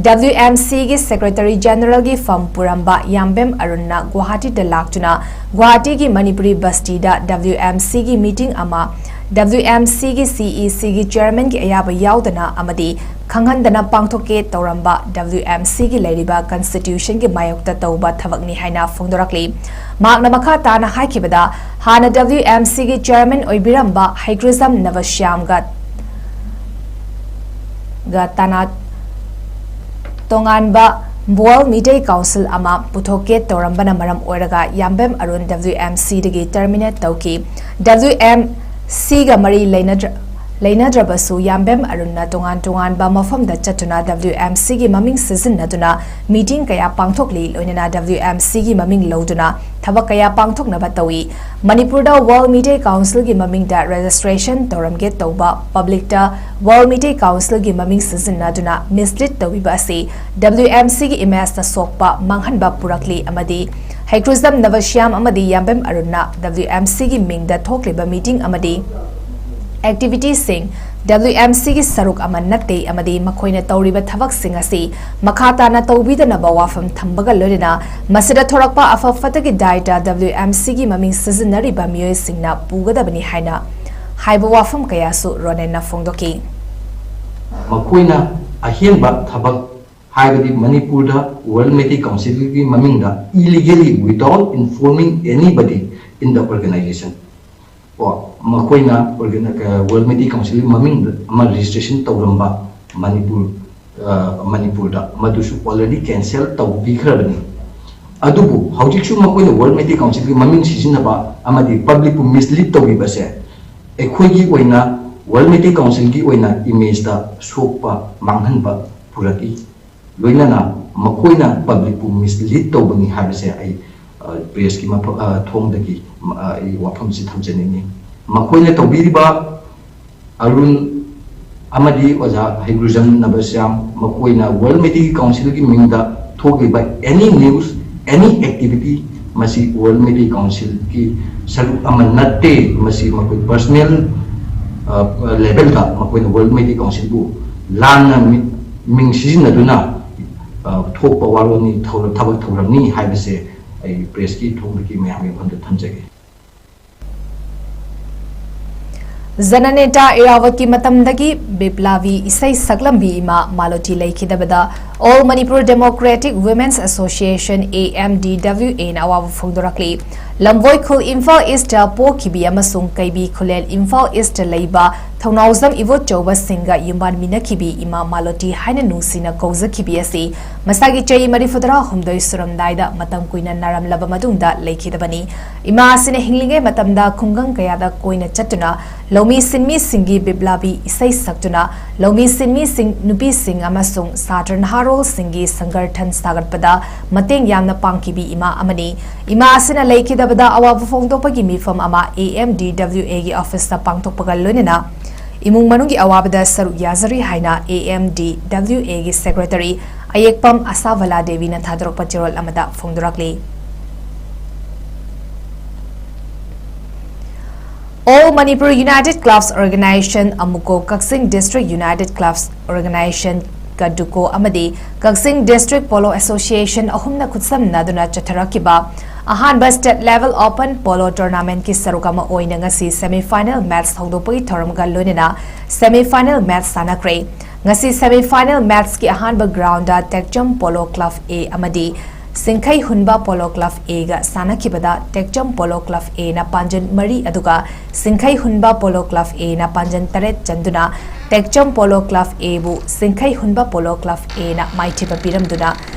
WMCꯒꯤ Secretary Generalꯒꯤ ꯐꯝ ꯄꯨꯔꯝꯕ ꯌꯥꯝꯕꯦꯝ ꯑꯔꯨꯟꯅ ꯒꯨꯋꯥꯍꯥꯇꯤꯗ ꯂꯥꯛꯇꯨꯅ ꯒꯨꯋꯥꯍꯥꯇꯤꯒꯤ ꯃꯅꯤꯄꯨꯔꯤ ꯕꯁꯇꯤꯗ WMCꯒꯤ meeting ꯑꯃ, WMCꯒꯤ CECꯒꯤ chairmanꯒꯤ ꯑꯌꯥꯕ ꯌꯥꯎꯗꯅ ꯑꯃꯗꯤ ꯈꯪꯍꯟꯗꯅ ꯄꯥꯡꯊꯣꯛꯀꯦ ꯇꯧꯔꯝꯕ WMCꯒꯤ ꯂꯩꯔꯤꯕ constitutionꯒꯤ ꯃꯥꯌꯣꯛꯇ ꯇꯧꯕ ꯊꯕꯛꯅꯤ ꯍꯥꯏꯅ ꯐꯣꯡꯗꯣꯔꯛꯂꯤ꯫ ꯃꯍꯥꯛꯅ ꯃꯈꯥ ꯇꯥꯅ ꯍꯥꯏꯈꯤꯕꯗ, ꯍꯥꯟꯅ WMCꯒꯤ chairman ꯑꯣꯏꯕꯤꯔꯝꯕ ꯍꯩꯒ꯭ꯔꯨꯖꯝ ꯅꯕꯁ꯭ꯌꯥꯝꯒ ꯒ ꯇꯥꯅ ꯇꯣꯉꯥꯟꯕ ꯕꯣꯜ ꯃꯤꯇꯩ ꯀꯥꯎꯟꯁꯤꯜ ꯑꯃ ꯄꯨꯊꯣꯛꯀꯦ ꯇꯧꯔꯝꯕꯅ ꯃꯔꯝ ꯑꯣꯏꯔꯒ ꯌꯥꯝꯕꯦꯝ ꯑꯔꯨꯟ WMCꯗꯒꯤ terminate ꯇꯧꯈꯤ꯫ WMCꯒ ꯃꯔꯤ ꯂꯩꯅꯗ꯭ꯔ-, ꯂꯩꯅꯗ꯭ꯔꯕꯁꯨ ꯌꯥꯝꯕꯦꯝ ꯑꯔꯨꯟꯅ ꯇꯣꯉꯥꯟ ꯇꯣꯉꯥꯟꯕ ꯃꯐꯝꯗ ꯆꯠꯇꯨꯅ WMCꯒꯤ ꯃꯃꯤꯡ ꯁꯤꯖꯤꯟꯅꯗꯨꯅ meeting ꯀꯌꯥ ꯄꯥꯡꯊꯣꯛꯂꯤ, ꯂꯣꯏꯅꯅ WMCꯒꯤ ꯃꯃꯤꯡ ꯂꯧꯗꯨꯅ ꯊꯕꯛ ꯀꯌꯥ ꯄꯥꯡꯊꯣꯛꯅꯕ ꯇꯧꯏ꯫ ꯃꯅꯤꯄꯨꯔꯗ World ꯃꯤꯇꯩ ꯀꯥꯎꯟꯁꯤꯜꯒꯤ ꯃꯃꯤꯡꯗ registration ꯇꯧꯔꯝꯒꯦ ꯇꯧꯕ publicꯇ World ꯃꯤꯇꯩ ꯀꯥꯎꯟꯁꯤꯜꯒꯤ ꯃꯃꯤꯡ ꯁꯤꯖꯤꯟꯅꯗꯨꯅ mislead ꯇꯧꯕꯤꯕ ꯑꯁꯤ WMCꯒꯤ imageꯇ ꯁꯣꯛꯄ ꯃꯥꯡꯍꯟꯕ ꯄꯨꯔꯛꯂꯤ ꯑꯃꯗꯤ ꯍꯩꯀ꯭ꯔꯨꯖꯝ ꯅꯕꯁ꯭ꯌꯥꯝ ꯑꯃꯗꯤ ꯌꯥꯝꯕꯦꯝ ꯑꯔꯨꯟꯅ WMCꯒꯤ ꯃꯤꯡꯗ ꯊꯣꯛꯂꯤꯕ meeting ꯑꯃꯗꯤ activityꯁꯤꯡ WMCꯒꯤ ꯁꯔꯨꯛ ꯑꯃ ꯅꯠꯇꯦ ꯑꯃꯗꯤ ꯃꯈꯣꯏꯅ ꯇꯧꯔꯤꯕ ꯊꯕꯛꯁꯤꯡ ꯑꯁꯤ ꯃꯈꯥ ꯇꯥꯅ ꯇꯧꯕꯤꯗꯅꯕ ꯋꯥꯐꯝ ꯊꯝꯕꯒ ꯂꯣꯏꯅꯅ ꯃꯁꯤꯗ ꯊꯣꯔꯛꯄ ꯑꯐ ꯐꯠꯇꯒꯤ ꯗꯥꯏꯇ WMCꯒꯤ ꯃꯃꯤꯡ ꯁꯤꯖꯤꯟꯅꯔꯤꯕ ꯃꯤꯑꯣꯏꯁꯤꯡꯅ ꯄꯨꯒꯗꯕꯅꯤ ꯍꯥꯏꯅ ꯍꯥꯏꯕ ꯋꯥꯐꯝ ꯀꯌꯥꯁꯨ ꯔꯣꯅꯦꯟꯅ ꯐꯣꯡꯗꯣꯛꯈꯤ꯫ ꯃꯈꯣꯏꯅ ꯑꯍꯦꯟꯕ ꯊꯕꯛ ꯍꯥꯏꯕꯗꯤ ꯃꯅꯤꯄꯨꯔꯗ World ꯃꯩꯇꯩ ꯀꯥꯎꯟꯁꯤꯜꯒꯤ ꯃꯃꯤꯡꯗ illegally without informing anybody in the organization, ꯀꯣ, ꯃꯈꯣꯏꯅ organi-, ꯑ, World ꯃꯩꯇꯩ ꯀꯥꯎꯟꯁꯤꯜꯒꯤ ꯃꯃꯤꯡꯗ ꯑꯃ registration ꯇꯧꯔꯝꯕ ꯃꯅꯤꯄꯨꯔ, ꯑ, ꯃꯅꯤꯄꯨꯔꯗ ꯃꯗꯨꯁꯨ already cancel ꯇꯧꯕꯤꯈ꯭ꯔꯕꯅꯤ꯫ ꯑꯗꯨꯕꯨ ꯍꯧꯖꯤꯛꯁꯨ ꯃꯈꯣꯏꯅ World ꯃꯩꯇꯩ ꯀꯥꯎꯟꯁꯤꯜꯒꯤ ꯃꯃꯤꯡ ꯁꯤꯖꯤꯟꯅꯕ ꯑꯃꯗꯤ publicꯄꯨ mislead ꯇꯧꯕꯤꯕꯁꯦ ꯑꯩꯈꯣꯏꯒꯤ ꯑꯣꯏꯅ, World ꯃꯩꯇꯩ ꯀꯥꯎꯟꯁꯤꯜꯒꯤ ꯑꯣꯏꯅ imageꯇ ꯁꯣꯛꯄ ꯃꯥꯡꯍꯟꯕ ꯄꯨꯔꯛꯏ꯫ ꯂꯣꯏꯅꯅ ꯃꯈꯣꯏꯅ publicꯄꯨ mislead ꯇꯧꯕꯅꯤ ꯍꯥꯏꯕꯁꯦ ꯑꯩ, ꯑ, pressꯀꯤ ꯃꯐ-, ꯑ, ꯊꯣꯡꯗꯒꯤ, ꯑ, ꯑꯩ ꯋꯥꯐꯝꯁꯤ ꯊꯝꯖꯅꯤꯡꯏ꯫ ꯃꯈꯣꯏꯅ ꯇꯧꯕꯤꯔꯤꯕ ꯑꯔꯨꯟ ꯑꯃꯗꯤ ꯑꯣꯖꯥ ꯍꯩꯒ꯭ꯔꯨꯖꯝ ꯅꯕꯁ꯭ꯌꯥꯝ, ꯃꯈꯣꯏꯅ World ꯃꯩꯇꯩ ꯀꯥꯎꯟꯁꯤꯜꯒꯤ ꯃꯤꯡꯗ ꯊꯣꯛꯂꯤꯕ any news, any activity, ꯃꯁꯤ World ꯃꯩꯇꯩ ꯀꯥꯎꯟꯁꯤꯜꯒꯤ ꯁꯔꯨꯛ ꯑꯃ ꯅꯠꯇꯦ꯫ ꯃꯁꯤ ꯃꯈꯣꯏ personal, ꯑ, levelꯗ ꯃꯈꯣꯏꯅ World ꯃꯩꯇꯩ ꯀꯥꯎꯟꯁꯤꯜꯕꯨ ꯂꯥꯟꯅ ꯃꯤ-, ꯃꯤꯡ ꯁꯤꯖꯤꯟꯅꯗꯨꯅ ꯊꯣꯛꯄ ꯋꯥꯔꯣꯜꯅꯤ, ꯊꯕꯛ ꯊꯧꯔꯝꯅꯤ ꯍꯥꯏꯕꯁꯦ ꯑꯩ ꯄ꯭ꯔꯦꯁꯀꯤ ꯊꯣꯡꯗꯒꯤ ꯃꯌꯥꯝꯒꯤ ꯃꯐꯝꯗ ꯊꯝꯖꯒꯦ꯫ ꯖꯅꯅꯦꯇꯥ ꯏꯔꯥꯋꯠꯀꯤ ꯃꯇꯝꯗꯒꯤ ꯕꯤꯄ꯭ꯂꯥꯕꯤ ꯏꯁꯩ ꯁꯛꯂꯝꯕꯤ ꯏꯃꯥ ꯃꯥꯂꯣꯇꯤ ꯂꯩꯈꯤꯗꯕꯗ All Manipur Democratic Women's Association, A M D W A, ꯅ ꯑꯋꯥꯕ ꯐꯣꯡꯗꯣꯔꯛꯂꯤ꯫ ꯂꯝꯕꯣꯏ ꯈꯨꯜ, ꯏꯝꯐꯥꯜ ꯏꯁꯇ ꯄꯣꯛꯈꯤꯕꯤ ꯑꯃꯁꯨꯡ ꯀꯩꯕꯤ ꯈꯨꯂꯦꯜ, ꯏꯝꯐꯥꯜ ꯏꯁꯇ ꯂꯩꯕ ꯊꯧꯅꯥꯎꯖꯝ ꯏꯕꯣꯆꯧꯕꯁꯤꯡꯒ ꯌꯨꯝꯕꯥꯟꯃꯤꯟꯅꯈꯤꯕꯤ ꯏꯃꯥ ꯃꯥꯂꯣꯇꯤ ꯍꯥꯏꯅ ꯅꯨꯡꯁꯤꯅ ꯀꯧꯖꯈꯤꯕꯤ ꯑꯁꯤ ꯃꯁꯥꯒꯤ ꯆꯍꯤ ꯃꯔꯤꯐꯨꯇꯔꯥꯍꯨꯝꯗꯣꯏ ꯁꯨꯔꯝꯗꯥꯏꯗ ꯃꯇꯝ ꯀꯨꯏꯅ ꯅꯥꯔꯝꯂꯕ ꯃꯇꯨꯡꯗ ꯂꯩꯈꯤꯗꯕꯅꯤ꯫ ꯏꯃꯥ ꯑꯁꯤꯅ ꯍꯤꯡꯂꯤꯉꯩ ꯃꯇꯝꯗ ꯈꯨꯡꯒꯪ ꯀꯌꯥꯗ ꯀꯣꯏꯅ ꯆꯠꯇꯨꯅ ꯂꯧꯃꯤ ꯁꯤꯟꯃꯤꯁꯤꯡꯒꯤ ꯕꯤꯞꯂꯥꯕꯤ ꯏꯁꯩ ꯁꯛꯇꯨꯅ ꯂꯧꯃꯤ ꯁꯤꯟꯃꯤꯁꯤꯡ, ꯅꯨꯄꯤꯁꯤꯡ ꯑꯃꯁꯨꯡ ꯁꯥꯇ꯭ꯔ ꯅꯍꯥꯔꯣꯜꯁꯤꯡꯒꯤ ꯁꯪꯒꯔꯊꯟ ꯁꯥꯒꯠꯄꯗ ꯃꯇꯦꯡ ꯌꯥꯝꯅ ꯄꯥꯡꯈꯤꯕꯤ ꯏꯃꯥ ꯑꯃꯅꯤ꯫ ꯏꯃꯥ ꯑꯁꯤꯅ ꯂꯩꯈꯤꯗꯕꯗ ꯑꯋꯥꯕ ꯐꯣꯡꯗꯣꯛꯄꯒꯤ ꯃꯤꯐꯝ ꯑꯃ A M D W A ꯒꯤ ꯑꯣꯐꯤꯁꯇ ꯄꯥꯡꯊꯣꯛꯄꯒ ꯂꯣꯏꯅꯅ ꯏꯃꯨꯡ ꯃꯅꯨꯡꯒꯤ ꯑꯋꯥꯕꯗ ꯁꯔꯨꯛ ꯌꯥꯖꯔꯤ ꯍꯥꯏꯅ A M D W A ꯒꯤ ꯁꯦꯀ꯭ꯔꯦꯇꯔꯤ ꯑꯌꯦꯛꯄꯝ ꯑꯁꯥꯚꯂꯥ ꯗꯦꯕꯤꯅ ꯊꯥꯗꯣꯔꯛꯄ ꯆꯦꯔꯣꯜ ꯑꯃꯗ ꯐꯣꯡꯗꯣꯔꯛꯂꯤ꯫ All Manipur United Clubs Organization, ꯑꯃꯨꯀꯣ, ꯀꯛꯆꯤꯡ District United Clubs Organization, ꯀꯗꯨꯀꯣ, ꯑꯃꯗꯤ ꯀꯛꯆꯤꯡ District Polo Association ꯑꯍꯨꯝꯅ ꯈꯨꯠꯁꯝꯅꯗꯨꯅ ꯆꯠꯊꯔꯛꯈꯤꯕ ꯑꯍꯥꯟꯕ State Level Open Polo Tournamentꯀꯤ ꯁꯔꯨꯛ ꯑꯃ ꯑꯣꯏꯅ ꯉꯁꯤ semi final match ꯍꯧꯗꯣꯛꯄꯒꯤ ꯊꯧꯔꯝꯒ ꯂꯣꯏꯅꯅ semi final match ꯁꯥꯟꯅꯈ꯭ꯔꯦ꯫ ꯉꯁꯤ semi final matchꯀꯤ ꯑꯍꯥꯟꯕ groundꯗ ꯇꯦꯛꯆꯝ Polo Club A ꯑꯃꯗꯤ ꯁꯤꯡꯈꯩ ꯍꯨꯟꯕ Polo Club Aꯒ ꯁꯥꯟꯅꯈꯤꯕꯗ ꯇꯦꯛꯆꯝ Polo Club Aꯅ ꯄꯥꯟꯖꯟ ꯃꯔꯤ ꯑꯗꯨꯒ ꯁꯤꯡꯈꯩ ꯍꯨꯟꯕ Polo Club Aꯅ ꯄꯥꯟꯖꯟ ꯇꯔꯦꯠ ꯆꯟꯗꯨꯅ ꯇꯦꯛꯆꯝ Polo Club Aꯕꯨ ꯁꯤꯡꯈꯩ ꯍꯨꯟꯕ Polo Club Aꯅ ꯃꯥꯏꯊꯤꯕ ꯄꯤꯔꯝꯗꯨꯅ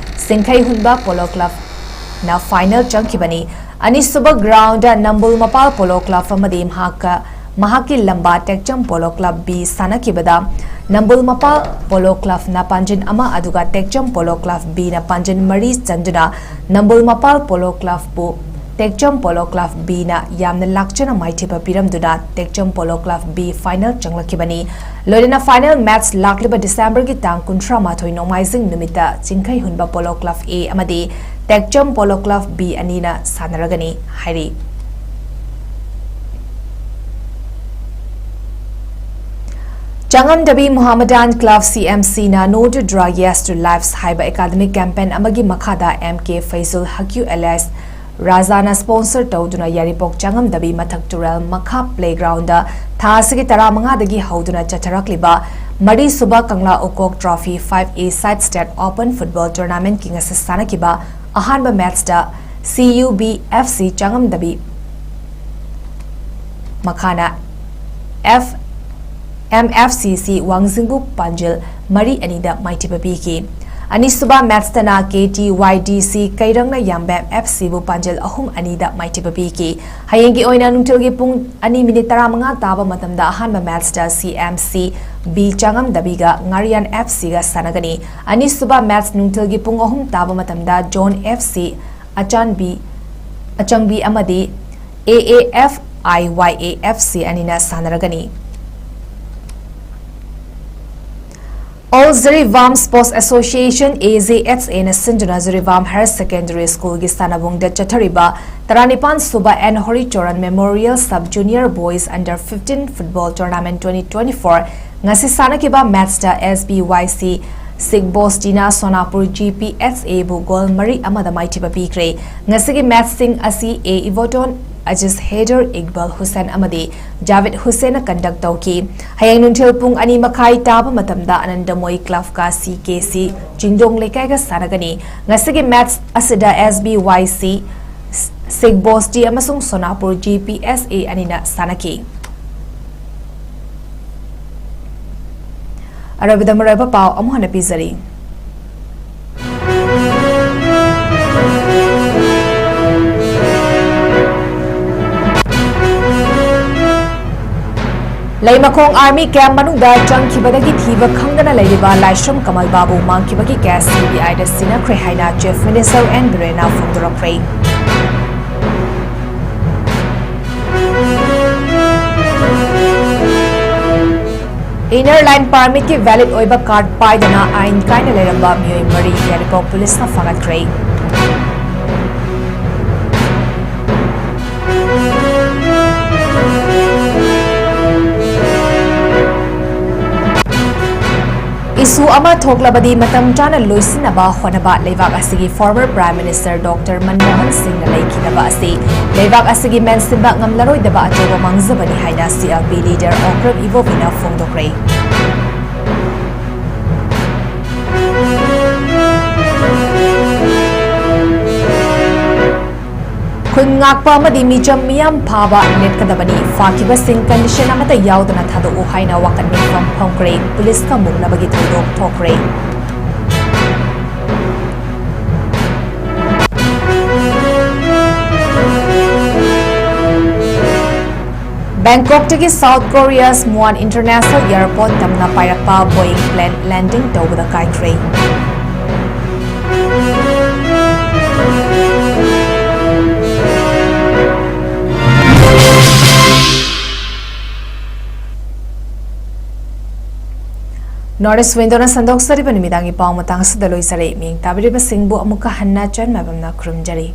ꯁꯤꯡꯈꯩ ꯍꯨꯟꯕ Polo Club ꯅ final ꯆꯪꯈꯤꯕꯅꯤ꯫ ꯑꯅꯤꯁꯨꯕ groundꯗ ꯅꯝꯕꯨꯜ ꯃꯄꯥꯜ Polo Club ꯑꯃꯗꯤ ꯃꯍꯥꯛꯀ, ꯃꯍꯥꯛꯀꯤ ꯂꯝꯕꯥ ꯇꯦꯛꯆꯝ Polo Club B ꯁꯥꯟꯅꯈꯤꯕꯗ ꯅꯝꯕꯨꯜ ꯃꯄꯥꯜ Polo Clubꯅ ꯄꯥꯟꯖꯤꯟ ꯑꯃ ꯑꯗꯨꯒ ꯇꯦꯛꯆꯝ Polo Club Bꯅ ꯄꯥꯟꯖꯤꯟ ꯃꯔꯤ ꯆꯟꯗꯨꯅ ꯅꯝꯕꯨꯜ ꯃꯄꯥꯜ Polo Clubꯄꯨ ꯇꯦꯛꯆꯝ Polo Club Bꯅ ꯌꯥꯝꯅ ꯂꯥꯛꯆꯅ ꯃꯥꯏꯊꯤꯕ ꯄꯤꯔꯝꯗꯨꯅ ꯇꯦꯛꯆꯝ Polo Club B final ꯆꯪꯂꯛꯈꯤꯕꯅꯤ꯫ ꯂꯣꯏꯅꯅ final match ꯂꯥꯛꯂꯤꯕ Decemberꯒꯤ ꯇꯥꯡ ꯀꯨꯟꯊ꯭ꯔꯥ ꯃꯥꯊꯣꯏ ꯅꯣꯡꯃꯥꯏꯖꯤꯡ ꯅꯨꯃꯤꯠꯇ ꯆꯤꯡꯈꯩ ꯍꯨꯟꯕ Polo Club A ꯑꯃꯗꯤ ꯇꯦꯛꯆꯝ Polo Club B ꯑꯅꯤꯅ ꯁꯥꯟꯅꯔꯒꯅꯤ ꯍꯥꯏꯔꯤ꯫ ꯆꯥꯉꯝꯗꯕꯤ ꯃꯨꯍꯝꯃꯗꯥꯟ ꯀ꯭ꯂꯕ, C M C ꯅ No to Drug, Yes to Lives ꯍꯥꯏꯕ academic campaign ꯑꯃꯒꯤ ꯃꯈꯥꯗ M K ꯐꯩꯖꯨꯜ ꯍꯀ꯭ꯌꯨ alias ꯔꯥꯖꯥꯅ sponsor ꯇꯧꯗꯨꯅ ꯌꯥꯏꯔꯤꯄꯣꯛ ꯆꯥꯉꯝꯗꯕꯤ ꯃꯊꯛ ꯇꯨꯔꯦꯜ ꯃꯈꯥ playground ꯗ ꯊꯥ ꯑꯁꯤꯒꯤ ꯇꯔꯥꯃꯉꯥꯗꯒꯤ ꯍꯧꯗꯨꯅ ꯆꯠꯊꯔꯛꯂꯤꯕ ꯃꯔꯤꯁꯨꯕ ꯀꯪꯂꯥ ꯎꯀꯣꯛ Trophy five A Side State Open Football Tournament ꯀꯤ ꯉꯁꯤ ꯁꯥꯟꯅꯈꯤꯕ ꯑꯍꯥꯟꯕ match ꯇ C U B F C ꯆꯥꯉꯝꯗꯕꯤ ꯃꯈꯥꯅ F M F C C ꯋꯥꯡꯖꯤꯡꯕꯨ ꯄꯥꯟꯖꯤꯜ ꯃꯔꯤ ꯑꯅꯤꯗ ꯃꯥꯏꯊꯤꯕ ꯄꯤꯈꯤ꯫ ꯑꯅꯤꯁꯨꯕ match ꯇꯅ K T Y D C ꯀꯩꯔꯪꯅ ꯌꯥꯝꯕꯦꯝ F C ꯕꯨ ꯄꯥꯟꯖꯤꯜ ꯑꯍꯨꯝ ꯑꯅꯤꯗ ꯃꯥꯏꯊꯤꯕ ꯄꯤꯈꯤ꯫ ꯍꯌꯦꯡꯒꯤ ꯑꯣꯏꯅ ꯅꯨꯡꯊꯤꯜꯒꯤ ꯄꯨꯡ ꯑꯅꯤ minute ꯇꯔꯥꯃꯉꯥ ꯇꯥꯕ ꯃꯇꯝꯗ ꯑꯍꯥꯟꯕ match ꯇ C M C B ꯆꯥꯉꯝꯗꯕꯤꯒ ꯉꯥꯔꯤꯌꯥꯟ F C ꯒ ꯁꯥꯟꯅꯒꯅꯤ꯫ ꯑꯅꯤꯁꯨꯕ match ꯅꯨꯡꯊꯤꯜꯒꯤ ꯄꯨꯡ ꯑꯍꯨꯝ ꯇꯥꯕ ꯃꯇꯝꯗ Zone F C ꯑꯆꯥꯟꯕꯤ, ꯑꯆꯪꯕꯤ ꯑꯃꯗꯤ A A F I Y A F C ꯑꯅꯤꯅ ꯁꯥꯟꯅꯔꯒꯅꯤ꯫ All Jiribam Sports Association, A J S A ꯅ ꯁꯤꯟꯗꯨꯅ ꯖꯤꯔꯤꯕꯥꯝ Higher Secondary School ꯒꯤ ꯁꯥꯟꯅꯕꯨꯡꯗ ꯆꯠꯊꯔꯤꯕ ꯇꯔꯥꯅꯤꯄꯥꯟ ꯁꯨꯕ N ꯍꯣꯔꯤꯆꯣꯔꯟ Memorial Sub Junior Boys Under fifteen Football Tournament twenty twenty-four ꯉꯁꯤ ꯁꯥꯟꯅꯈꯤꯕ match ꯇ S B Y C ꯁꯤꯛꯕꯣꯁꯇꯤꯅ ꯁꯣꯅꯥꯄꯨꯔ G P S A ꯕꯨ goal ꯃꯔꯤ ꯑꯃꯗ ꯃꯥꯏꯊꯤꯕ ꯄꯤꯈ꯭ꯔꯦ꯫ ꯉꯁꯤꯒꯤ match ꯁꯤꯡ ꯑꯁꯤ A Ivoton, Aziz Haider, Iqbal Hussain ꯑꯃꯗꯤ ꯖꯥꯚꯤꯗ ꯍꯨꯁꯦꯟꯅ conduct ꯇꯧꯈꯤ꯫ ꯍꯌꯦꯡ ꯅꯨꯡꯊꯤꯜ ꯄꯨꯡ ꯑꯅꯤ ꯃꯈꯥꯏ ꯇꯥꯕ ꯃꯇꯝꯗ ꯑꯅꯟꯗꯃꯣꯏ ꯀ꯭ꯂꯕꯀ C K C ꯆꯤꯡꯗꯣꯡ ꯂꯩꯀꯥꯏꯒ ꯁꯥꯟꯅꯒꯅꯤ꯫ ꯉꯁꯤꯒꯤ match ꯑꯁꯤꯗ S B Y C ꯁꯤꯛꯕꯣꯁꯇꯤ ꯑꯃꯁꯨꯡ ꯁꯣꯅꯥꯄꯨꯔ G P S A ꯑꯅꯤꯅ ꯁꯥꯟꯅꯈꯤ꯫ ꯑꯔꯣꯏꯕꯗ ꯃꯔꯨꯑꯣꯏꯕ ꯄꯥꯎ ꯑꯃꯨꯛ ꯍꯟꯅ ꯄꯤꯖꯔꯤ꯫ ꯂꯩꯃꯈꯣꯡ army camp ꯃꯅꯨꯡꯗ ꯆꯪꯈꯤꯕꯗꯒꯤ ꯊꯤꯕ ꯈꯪꯗꯅ ꯂꯩꯔꯤꯕ ꯂꯥꯏꯁ꯭ꯔꯝ ꯀꯃꯜ ꯕꯥꯕꯨ ꯃꯥꯡꯈꯤꯕꯒꯤ case C B I ꯗ ꯁꯤꯟꯅꯈ꯭ꯔꯦ ꯍꯥꯏꯅ Chief Minister N ꯕꯤꯔꯦꯟꯅ ꯐꯣꯡꯗꯣꯔꯛꯈ꯭ꯔꯦ꯫ Inner Line Permit ꯀꯤ valid ꯑꯣꯏꯕ card ꯄꯥꯏꯗꯅ ꯑꯥꯏꯟ ꯀꯥꯏꯅ ꯂꯩꯔꯝꯕ ꯃꯤꯑꯣꯏ ꯃꯔꯤ ꯌꯥꯏꯔꯤꯄꯣꯛ ꯄꯨꯂꯤꯁꯅ ꯐꯥꯒꯠꯈ꯭ꯔꯦ꯫ ꯑꯃ ꯊꯣꯛꯂꯕꯗꯤ ꯃꯇꯝ ꯆꯥꯅ ꯂꯣꯏꯁꯤꯟꯅꯕ ꯍꯣꯠꯅꯕ ꯂꯩꯕꯥꯛ ꯑꯁꯤꯒꯤ former Prime Minister Doctor Manmohan ꯁꯤꯡꯅ ꯂꯩꯈꯤꯗꯕ ꯑꯁꯤ ꯂꯩꯕꯥꯛ ꯑꯁꯤꯒꯤ ꯃꯦꯟꯁꯤꯟꯕ ꯉꯝꯂꯔꯣꯏꯗꯕ ꯑꯆꯧꯕ ꯃꯥꯡꯖꯕꯅꯤ ꯍꯥꯏꯅ C L P leader Okram ꯏꯕꯣꯕꯤꯅ ꯐꯣꯡꯗꯣꯛꯈ꯭ꯔꯦ꯫ ꯈꯨꯟ ꯉꯥꯛꯄ ꯑꯃꯗꯤ ꯃꯤꯆꯝ ꯃꯤꯌꯥꯝ ꯐꯥꯕ ꯂꯦꯞꯀꯗꯕꯅꯤ꯫ ꯐꯥꯈꯤꯕꯁꯤꯡ condition ꯑꯃꯠꯇ ꯌꯥꯎꯗꯅ ꯊꯥꯗꯣꯛꯎ ꯍꯥꯏꯅ ꯋꯥꯀꯠ ꯃꯤꯐꯝ ꯐꯝꯈ꯭ꯔꯦ꯫ ꯄꯨꯂꯤꯁꯀ ꯃꯨꯛꯅꯕꯒꯤ ꯊꯧꯗꯣꯛ ꯊꯣꯛꯈ꯭ꯔꯦ꯫ ꯕꯦꯡꯀꯣꯛꯇꯒꯤ South Korea's Muan International Airport ꯇꯝꯅ ꯄꯥꯏꯔꯛꯄ Boeing plane landing ꯇꯧꯕꯗ ꯀꯥꯏꯈ꯭ꯔꯦ꯫ North East Windowꯅ ꯁꯟꯗꯣꯛꯆꯔꯤꯕ ꯅꯨꯃꯤꯗꯥꯡꯒꯤ ꯄꯥꯎ ꯃꯇꯥꯡ ꯑꯁꯤꯗ ꯂꯣꯏꯖꯔꯦ꯫ ꯃꯤꯡ ꯇꯥꯕꯤꯔꯤꯕꯁꯤꯡꯕꯨ ꯑꯃꯨꯛꯀ ꯍꯟꯅ ꯆꯟꯃꯕꯝꯅ ꯈꯨꯔꯨꯝꯖꯔꯤ꯫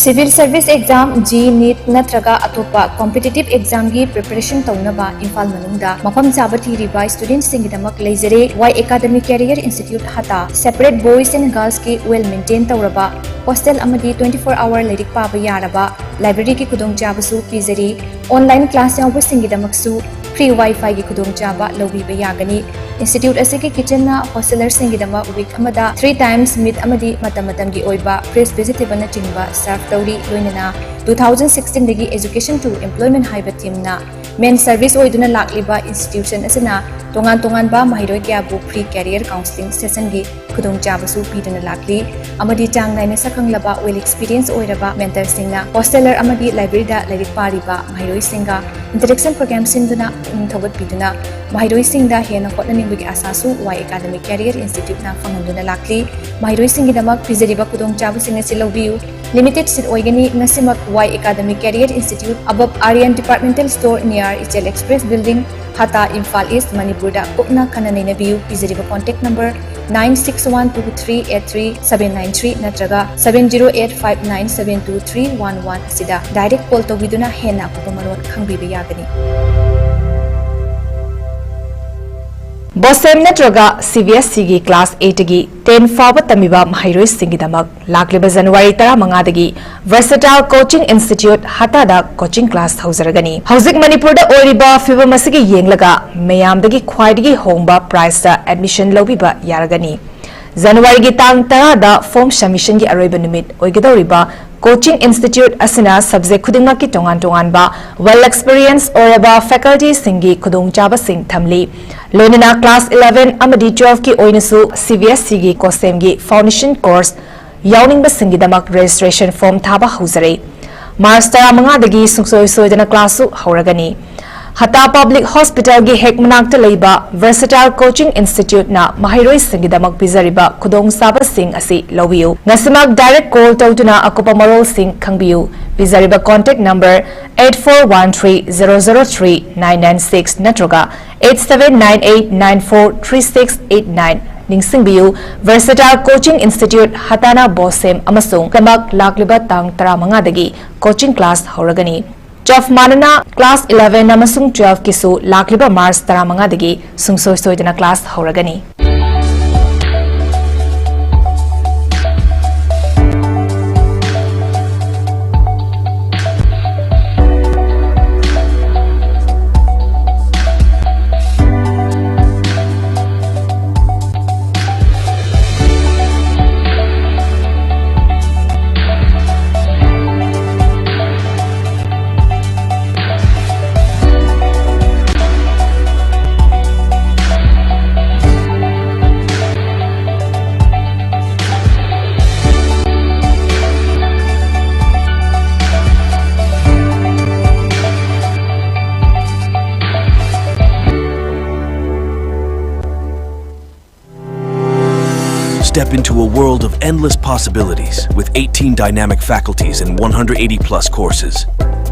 Civil Service Exam, JEE, NEET ꯅꯠꯇ꯭ꯔꯒ ꯑꯇꯣꯞꯄ competitive examꯒꯤ preparation ꯇꯧꯅꯕ ꯏꯝꯐꯥꯜ ꯃꯅꯨꯡꯗ ꯃꯐꯝ ꯆꯥꯕ ꯊꯤꯔꯤꯕ studentꯁꯤꯡꯒꯤꯗꯃꯛ ꯂꯩꯖꯔꯦ꯫ Y Academy Career Institute ꯍꯇꯥ꯫ Separate boys and girlsꯀꯤ well maintain ꯇꯧꯔꯕ hostel ꯑꯃꯗꯤ twenty four hour ꯂꯥꯏꯔꯤꯛ ꯄꯥꯕ ꯌꯥꯔꯕ libraryꯒꯤ ꯈꯨꯗꯣꯡꯆꯥꯕꯁꯨ ꯄꯤꯖꯔꯤ꯫ Online class ꯌꯥꯎꯕꯁꯤꯡꯒꯤꯗꯃꯛꯁꯨ free Wi-Fiꯒꯤ ꯈꯨꯗꯣꯡꯆꯥꯕ ꯂꯧꯕꯤꯕ ꯌꯥꯒꯅꯤ꯫ Institute ꯑꯁꯤꯒꯤ kitchenꯅ hostelerꯁꯤꯡꯒꯤꯗꯃꯛ week ꯑꯃꯗ three times meat ꯑꯃꯗꯤ ꯃꯇꯝ ꯃꯇꯝꯒꯤ ꯑꯣꯏꯕ fresh vegetableꯅꯆꯤꯡꯕ serve ꯇꯧꯔꯤ, ꯂꯣꯏꯅꯅ two thousand sixteenꯗꯒꯤ Education to Employment ꯍꯥꯏꯕ themeꯅ main service ꯑꯣꯏꯗꯨꯅ ꯂꯥꯛꯂꯤꯕ institution ꯑꯁꯤꯅ ꯇꯣꯉꯥꯟ ꯇꯣꯉꯥꯟꯕ ꯃꯍꯩꯔꯣꯏ ꯀꯌꯥꯕꯨ free career counselling sessionꯒꯤ ꯈꯨꯗꯣꯡꯆꯥꯕꯁꯨ ꯄꯤꯗꯨꯅ ꯂꯥꯛꯂꯤ ꯑꯃꯗꯤ ꯆꯥꯡ ꯅꯥꯏꯅ ꯁꯛꯈꯪꯂꯕ well experience ꯑꯣꯏꯔꯕ mentorꯁꯤꯡꯅ hosteler ꯑꯃꯗꯤ libraryꯗ ꯂꯥꯏꯔꯤꯛ ꯄꯥꯔꯤꯕ ꯃꯍꯩꯔꯣꯏꯁꯤꯡꯒ Interaction program ꯁꯤꯟꯗꯨꯅ ꯄꯨꯛꯅꯤꯡ ꯊꯧꯒꯠꯄꯤꯗꯨꯅ ꯃꯍꯩꯔꯣꯏꯁꯤꯡꯗ ꯍꯦꯟꯅ ꯍꯣꯠꯅꯅꯤꯡꯕꯒꯤ ꯑꯥꯁꯥꯁꯨ Y Academic Career Institute ꯅ ꯐꯪꯍꯟꯗꯨꯅ ꯂꯥꯛꯂꯤ꯫ ꯃꯍꯩꯔꯣꯏꯁꯤꯡꯒꯤꯗꯃꯛ ꯄꯤꯖꯔꯤꯕ ꯈꯨꯗꯣꯡꯆꯥꯕꯁꯤꯡ ꯑꯁꯤ ꯂꯧꯕꯤꯌꯨ꯫ Limited seat ꯑꯣꯏꯒꯅꯤ꯫ ꯉꯁꯤꯃꯛ Y Academic Career Institute, above Aryan Departmental Store, near Ichel Express Building, Hatta, Imphal east, ꯃꯅꯤꯄꯨꯔꯗ ꯀꯨꯞꯅ ꯈꯟꯅ ꯅꯩꯅꯕꯤꯌꯨ꯫ ꯄꯤꯖꯔꯤꯕ contact number nine six one two three eight three seven nine three ꯅꯠꯇ꯭ꯔꯒ seven zero eight five nine seven two three one one ꯑꯁꯤꯗ direct call ꯇꯧꯕꯤꯗꯨꯅ ꯍꯦꯟꯅ ꯑꯀꯨꯞꯄ ꯃꯔꯣꯜ ꯈꯪꯕꯤꯕ ꯌꯥꯒꯅꯤ꯫ ꯕꯣꯁꯦꯝ ꯅꯠꯇ꯭ꯔꯒ C B S E ꯒꯤ class eight ꯇꯒꯤ ten ꯐꯥꯎꯕ ꯇꯝꯃꯤꯕ ꯃꯍꯩꯔꯣꯏꯁꯤꯡꯒꯤꯗꯃꯛ ꯂꯥꯛꯂꯤꯕ January ꯇꯔꯥꯃꯉꯥꯗꯒꯤ Versatile Coaching Institute, ꯍꯥꯇꯥꯗ coaching class ꯍꯧꯖꯔꯒꯅꯤ꯫ ꯍꯧꯖꯤꯛ ꯃꯅꯤꯄꯨꯔꯗ ꯑꯣꯏꯔꯤꯕ ꯐꯤꯕꯝ ꯑꯁꯤꯒꯤ ꯌꯦꯡꯂꯒ ꯃꯌꯥꯝꯗꯒꯤ ꯈ꯭ꯋꯥꯏꯗꯒꯤ ꯍꯣꯡꯕ price ꯇ admission ꯂꯧꯕꯤꯕ ꯌꯥꯔꯒꯅꯤ꯫ ꯖꯅꯋꯥꯔꯤꯒꯤ ꯇꯥꯡ ꯇꯔꯥꯗ form submission ꯒꯤ ꯑꯔꯣꯏꯕ ꯅꯨꯃꯤꯠ ꯑꯣꯏꯒꯗꯧꯔꯤꯕ coaching institute ꯑꯁꯤꯅ subject ꯈꯨꯗꯤꯡꯃꯛꯀꯤ ꯇꯣꯉꯥꯟ ꯇꯣꯉꯥꯟꯕ well experience ꯑꯣꯏꯔꯕ faculty ꯁꯤꯡꯒꯤ ꯈꯨꯗꯣꯡꯆꯥꯕꯁꯤꯡ ꯊꯝꯂꯤ꯫ ꯂꯣꯏꯅꯅ class eleven ꯑꯃꯗꯤ twelve ꯀꯤ ꯑꯣꯏꯅꯁꯨ C B S E ꯒꯤ ꯀꯣꯁꯦꯝꯒꯤ foundation course ꯌꯥꯎꯅꯤꯡꯕꯁꯤꯡꯒꯤꯗꯃꯛ registration form ꯊꯥꯕ ꯍꯧꯖꯔꯦ꯫ ꯃꯥꯔꯆ ꯇꯔꯥꯃꯉꯥꯗꯒꯤ ꯁꯨꯡꯁꯣꯏ ꯁꯣꯏꯗꯅ class ꯁꯨ ꯍꯧꯔꯒꯅꯤ꯫ ꯍꯇꯥ Public Hospital ꯒꯤ ꯍꯦꯛ ꯃꯅꯥꯛꯇ ꯂꯩꯕ Versatile Coaching Institute ꯅ ꯃꯍꯩꯔꯣꯏꯁꯤꯡꯒꯤꯗꯃꯛ ꯄꯤꯖꯔꯤꯕ ꯈꯨꯗꯣꯡꯆꯥꯕꯁꯤꯡ ꯑꯁꯤ ꯂꯧꯕꯤꯌꯨ꯫ ꯉꯁꯤꯃꯛ direct call ꯇꯧꯗꯨꯅ ꯑꯀꯨꯞꯄ ꯃꯔꯣꯜꯁꯤꯡ ꯈꯪꯕꯤꯌꯨ꯫ ꯄꯤꯖꯔꯤꯕ contact number eight four one three zero zero three nine nine six ꯅꯠꯇ꯭ꯔꯒ eight seven nine eight nine four three six eight nine꯫ ꯅꯤꯡꯁꯤꯡꯕꯤꯌꯨ, Versatile Coaching Institute, ꯍꯇꯥꯅ ꯕꯣꯁꯦꯝ ꯑꯃꯁꯨꯡ ꯂꯃꯛ ꯂꯥꯛꯂꯤꯕ ꯇꯥꯡ ꯇꯔꯥꯃꯉꯥꯗꯒꯤ coaching class ꯍꯧꯔꯒꯅꯤ꯫ ꯆꯞ ꯃꯥꯟꯅꯅ class eleven ꯑꯃꯁꯨꯡ twelve ꯀꯤꯁꯨ ꯂꯥꯛꯂꯤꯕ ꯃꯥꯔꯆ ꯇꯔꯥꯃꯉꯥꯗꯒꯤ ꯁꯨꯡꯁꯣꯏ ꯁꯣꯏꯗꯅ class ꯍꯧꯔꯒꯅꯤ꯫ Step into a world of endless possibilities with eighteen dynamic faculties and one hundred eighty plus courses.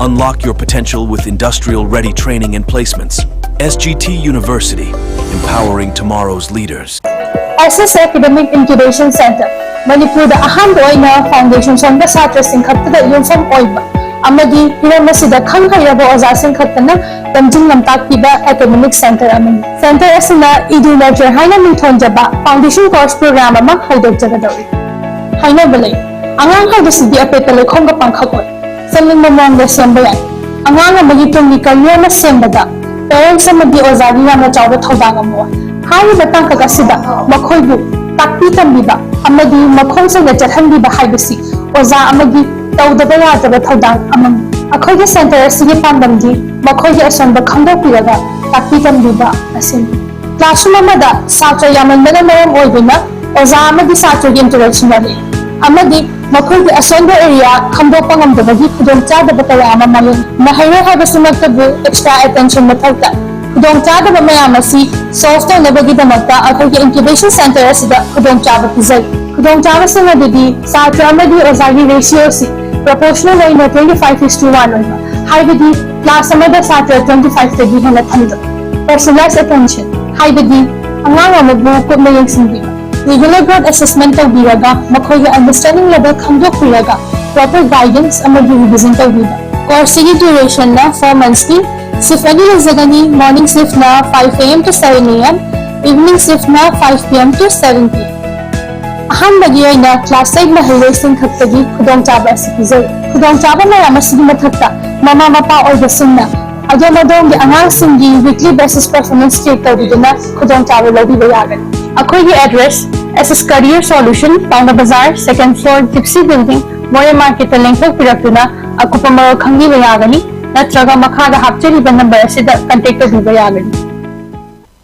Unlock your potential with industrial ready training and placements. S G T University, empowering tomorrow's leaders. S S academic ꯏꯟꯀ꯭ꯌꯨꯕꯦꯁꯟ centre, ꯃꯅꯤꯄꯨꯔꯗ ꯑꯍꯥꯟꯕ ꯑꯣꯏꯅ foundation ꯁꯣꯟꯕ ꯁꯥꯇ꯭ꯔꯁꯤꯡ ꯈꯛꯇꯗ ꯌꯨꯝꯐꯝ ꯑꯣꯏꯕ ꯑꯃꯗꯤ ꯍꯤꯔꯝ ꯑꯁꯤꯗ ꯈꯪ ꯍꯩꯔꯕ ꯑꯣꯖꯥꯁꯤꯡ ꯈꯛꯇꯅ ꯇꯝꯖꯤꯟ ꯂꯝꯇꯥꯛꯄꯤꯕ ꯑꯦꯀꯥꯗꯦꯃꯤꯛ ꯁꯦꯟꯇꯔ ꯑꯃꯅꯤ꯫ ꯁꯦꯟꯇꯔ ꯑꯁꯤꯅ ꯏꯗꯨ ꯅꯔꯆꯔ ꯍꯥꯏꯅ ꯃꯤꯡꯊꯣꯟꯖꯕ ꯐꯥꯎꯟꯗꯦꯁꯟ ꯀꯣꯔꯁ ꯄ꯭ꯔꯣꯒ꯭ꯔꯥꯝ ꯑꯃ ꯍꯧꯗꯣꯛꯆꯒꯗꯧꯔꯤ꯫ ꯍꯥꯏꯅꯕ ꯂꯩ, ꯑꯉꯥꯡ ꯍꯥꯏꯕꯁꯤꯗꯤ ꯑꯄꯦꯠꯄ ꯂꯩꯈꯣꯝꯒ ꯄꯥꯡꯈꯛ ꯑꯣꯏ꯫ ꯁꯦꯝꯅꯤꯡꯕ ꯃꯑꯣꯡꯗ ꯁꯦꯝꯕ ꯌꯥꯏ꯫ ꯑꯉꯥꯡ ꯑꯃꯒꯤ ꯇꯨꯡꯒꯤ career ꯑꯃ ꯁꯦꯝꯕꯗ parents ꯑꯃꯗꯤ ꯑꯣꯖꯥꯒꯤ ꯌꯥꯝꯅ ꯆꯥꯎꯕ ꯊꯧꯗꯥꯡ ꯑꯃ ꯑꯣꯏ꯫ ꯍꯥꯏꯔꯤꯕ ꯇꯥꯡꯀꯛ ꯑꯁꯤꯗ ꯃꯈꯣꯏꯕꯨ ꯇꯥꯛꯄꯤ ꯇꯝꯕꯤꯕ ꯑꯃꯗꯤ ꯃꯈꯣꯡ ꯁꯦꯡꯅ ꯆꯠꯍꯟꯕꯤꯕ ꯍꯥꯏꯕꯁꯤ ꯑꯣꯖꯥ ꯑꯃꯒꯤ ꯇꯧꯗꯕ ꯌꯥꯗꯕ ꯊꯧꯗꯥꯡ ꯑꯃꯅꯤ꯫ ꯑꯩꯈꯣꯏꯒꯤ ꯁꯦꯟꯇꯔ ꯑꯁꯤꯒꯤ ꯄꯥꯟꯗꯝꯗꯤ ꯃꯈꯣꯏꯒꯤ ꯑꯁꯣꯟꯕ ꯈꯪꯗꯣꯛꯄꯤꯔꯒ ꯇꯥꯛꯄꯤ ꯇꯝꯕꯤꯕ ꯑꯁꯤꯅꯤ꯫ ꯀ꯭ꯂꯥꯁꯔꯨꯝ ꯑꯃꯗ ꯁꯥꯇ꯭ꯔ ꯌꯥꯝꯃꯟꯕꯅ ꯃꯔꯝ ꯑꯣꯏꯗꯨꯅ ꯑꯣꯖꯥ ꯑꯃꯗꯤ ꯁꯥꯇ꯭ꯔꯒꯤ interaction ꯋꯥꯠꯂꯤ ꯑꯃꯗꯤ ꯃꯈꯣꯏꯒꯤ ꯑꯁꯣꯟꯕ ꯑꯦꯔꯤꯌꯥ ꯈꯪꯗꯣꯛꯄ ꯉꯝꯗꯕꯒꯤ ꯈꯨꯗꯣꯡꯆꯥꯗꯕ ꯀꯌꯥ ꯑꯃ ꯃꯥꯌꯣꯛꯅꯩ꯫ ꯃꯍꯩꯔꯣꯏ ꯍꯥꯏꯕꯁꯤꯃꯛꯇꯕꯨ extra attention ꯃꯊꯧ ꯇꯥꯏ꯫ ꯈꯨꯗꯣꯡꯆꯥꯗꯕ ꯃꯌꯥꯝ ꯑꯁꯤ solve ꯇꯧꯅꯕꯒꯤꯗꯃꯛꯇ ꯑꯩꯈꯣꯏꯒꯤ incubation center ꯑꯁꯤꯗ ꯈꯨꯗꯣꯡꯆꯥꯕ ꯄꯤꯖꯔꯤ꯫ ꯈꯨꯗꯣꯡꯆꯥꯕꯁꯤꯡ ꯑꯗꯨꯗꯤ ꯁꯥꯇ꯭ꯔ ꯑꯃꯗꯤ ꯑꯣꯖꯥꯒꯤ ratio ꯑꯁꯤ proportional ꯑꯣꯏꯅ twenty five is to one ꯑꯣꯏꯕ, ꯍꯥꯏꯕꯗꯤ class ꯑꯃꯗ ꯁꯥꯇ꯭ꯔ twenty five ꯇꯒꯤ ꯍꯦꯟꯅ ꯊꯝꯗꯕ꯫ Personalized attention ꯍꯥꯏꯕꯗꯤ ꯑꯉꯥꯡ ꯑꯃꯕꯨ ꯀꯨꯞꯅ ꯌꯦꯡꯁꯤꯟꯕꯤꯕ꯫ Regular growth assessment ꯇꯧꯕꯤꯔꯒ ꯃꯈꯣꯏꯒꯤ understanding level ꯈꯪꯗꯣꯛꯄꯤꯔꯒ proper guidance ꯑꯃꯗꯤ revision ꯇꯧꯕꯤꯕ꯫ Course ꯁꯤꯒꯤ duration ꯅ four months ꯅꯤ꯫ Shift ꯑꯅꯤ ꯂꯩꯖꯒꯅꯤ, morning shift ꯅ five A M to seven A M, evening shift ꯅ five P M to seven P M꯫ ꯑꯍꯥꯟꯕꯒꯤ ꯑꯣꯏꯅ class eight ꯃꯍꯩꯔꯣꯏꯁꯤꯡ ꯈꯛꯇꯒꯤ ꯈꯨꯗꯣꯡꯆꯥꯕ ꯑꯁꯤ ꯄꯤꯖꯔꯤ꯫ ꯈꯨꯗꯣꯡꯆꯥꯕ ꯃꯌꯥꯝ ꯑꯁꯤꯒꯤ ꯃꯊꯛꯇ ꯃꯃꯥ ꯃꯄꯥ ꯑꯣꯏꯕꯁꯤꯡꯅ ꯑꯗꯣꯝ ꯑꯗꯣꯝꯒꯤ ꯑꯉꯥꯡꯁꯤꯡꯒꯤ weekly basis performance check ꯇꯧꯕꯤꯗꯨꯅ ꯈꯨꯗꯣꯡꯆꯥꯕ ꯂꯧꯕꯤꯕ ꯌꯥꯒꯅꯤ꯫ ꯑꯩꯈꯣꯏꯒꯤ address S S Career Solution, ꯄꯥꯎꯅꯥ ꯕꯖꯥꯔ, second floor, Gypsy Building, ꯃꯣꯔꯦ market ꯇ ꯂꯦꯡꯊꯣꯛꯄꯤꯔꯛꯇꯨꯅ ꯑꯀꯨꯞꯄ ꯃꯔꯣꯜ ꯈꯪꯕꯤꯕ ꯌꯥꯒꯅꯤ, ꯅꯠꯇ꯭ꯔꯒ ꯃꯈꯥꯗ ꯍꯥꯞꯆꯔꯤꯕ number ꯑꯁꯤꯗ contact ꯇꯧꯕꯤꯕ ꯌꯥꯒꯅꯤ꯫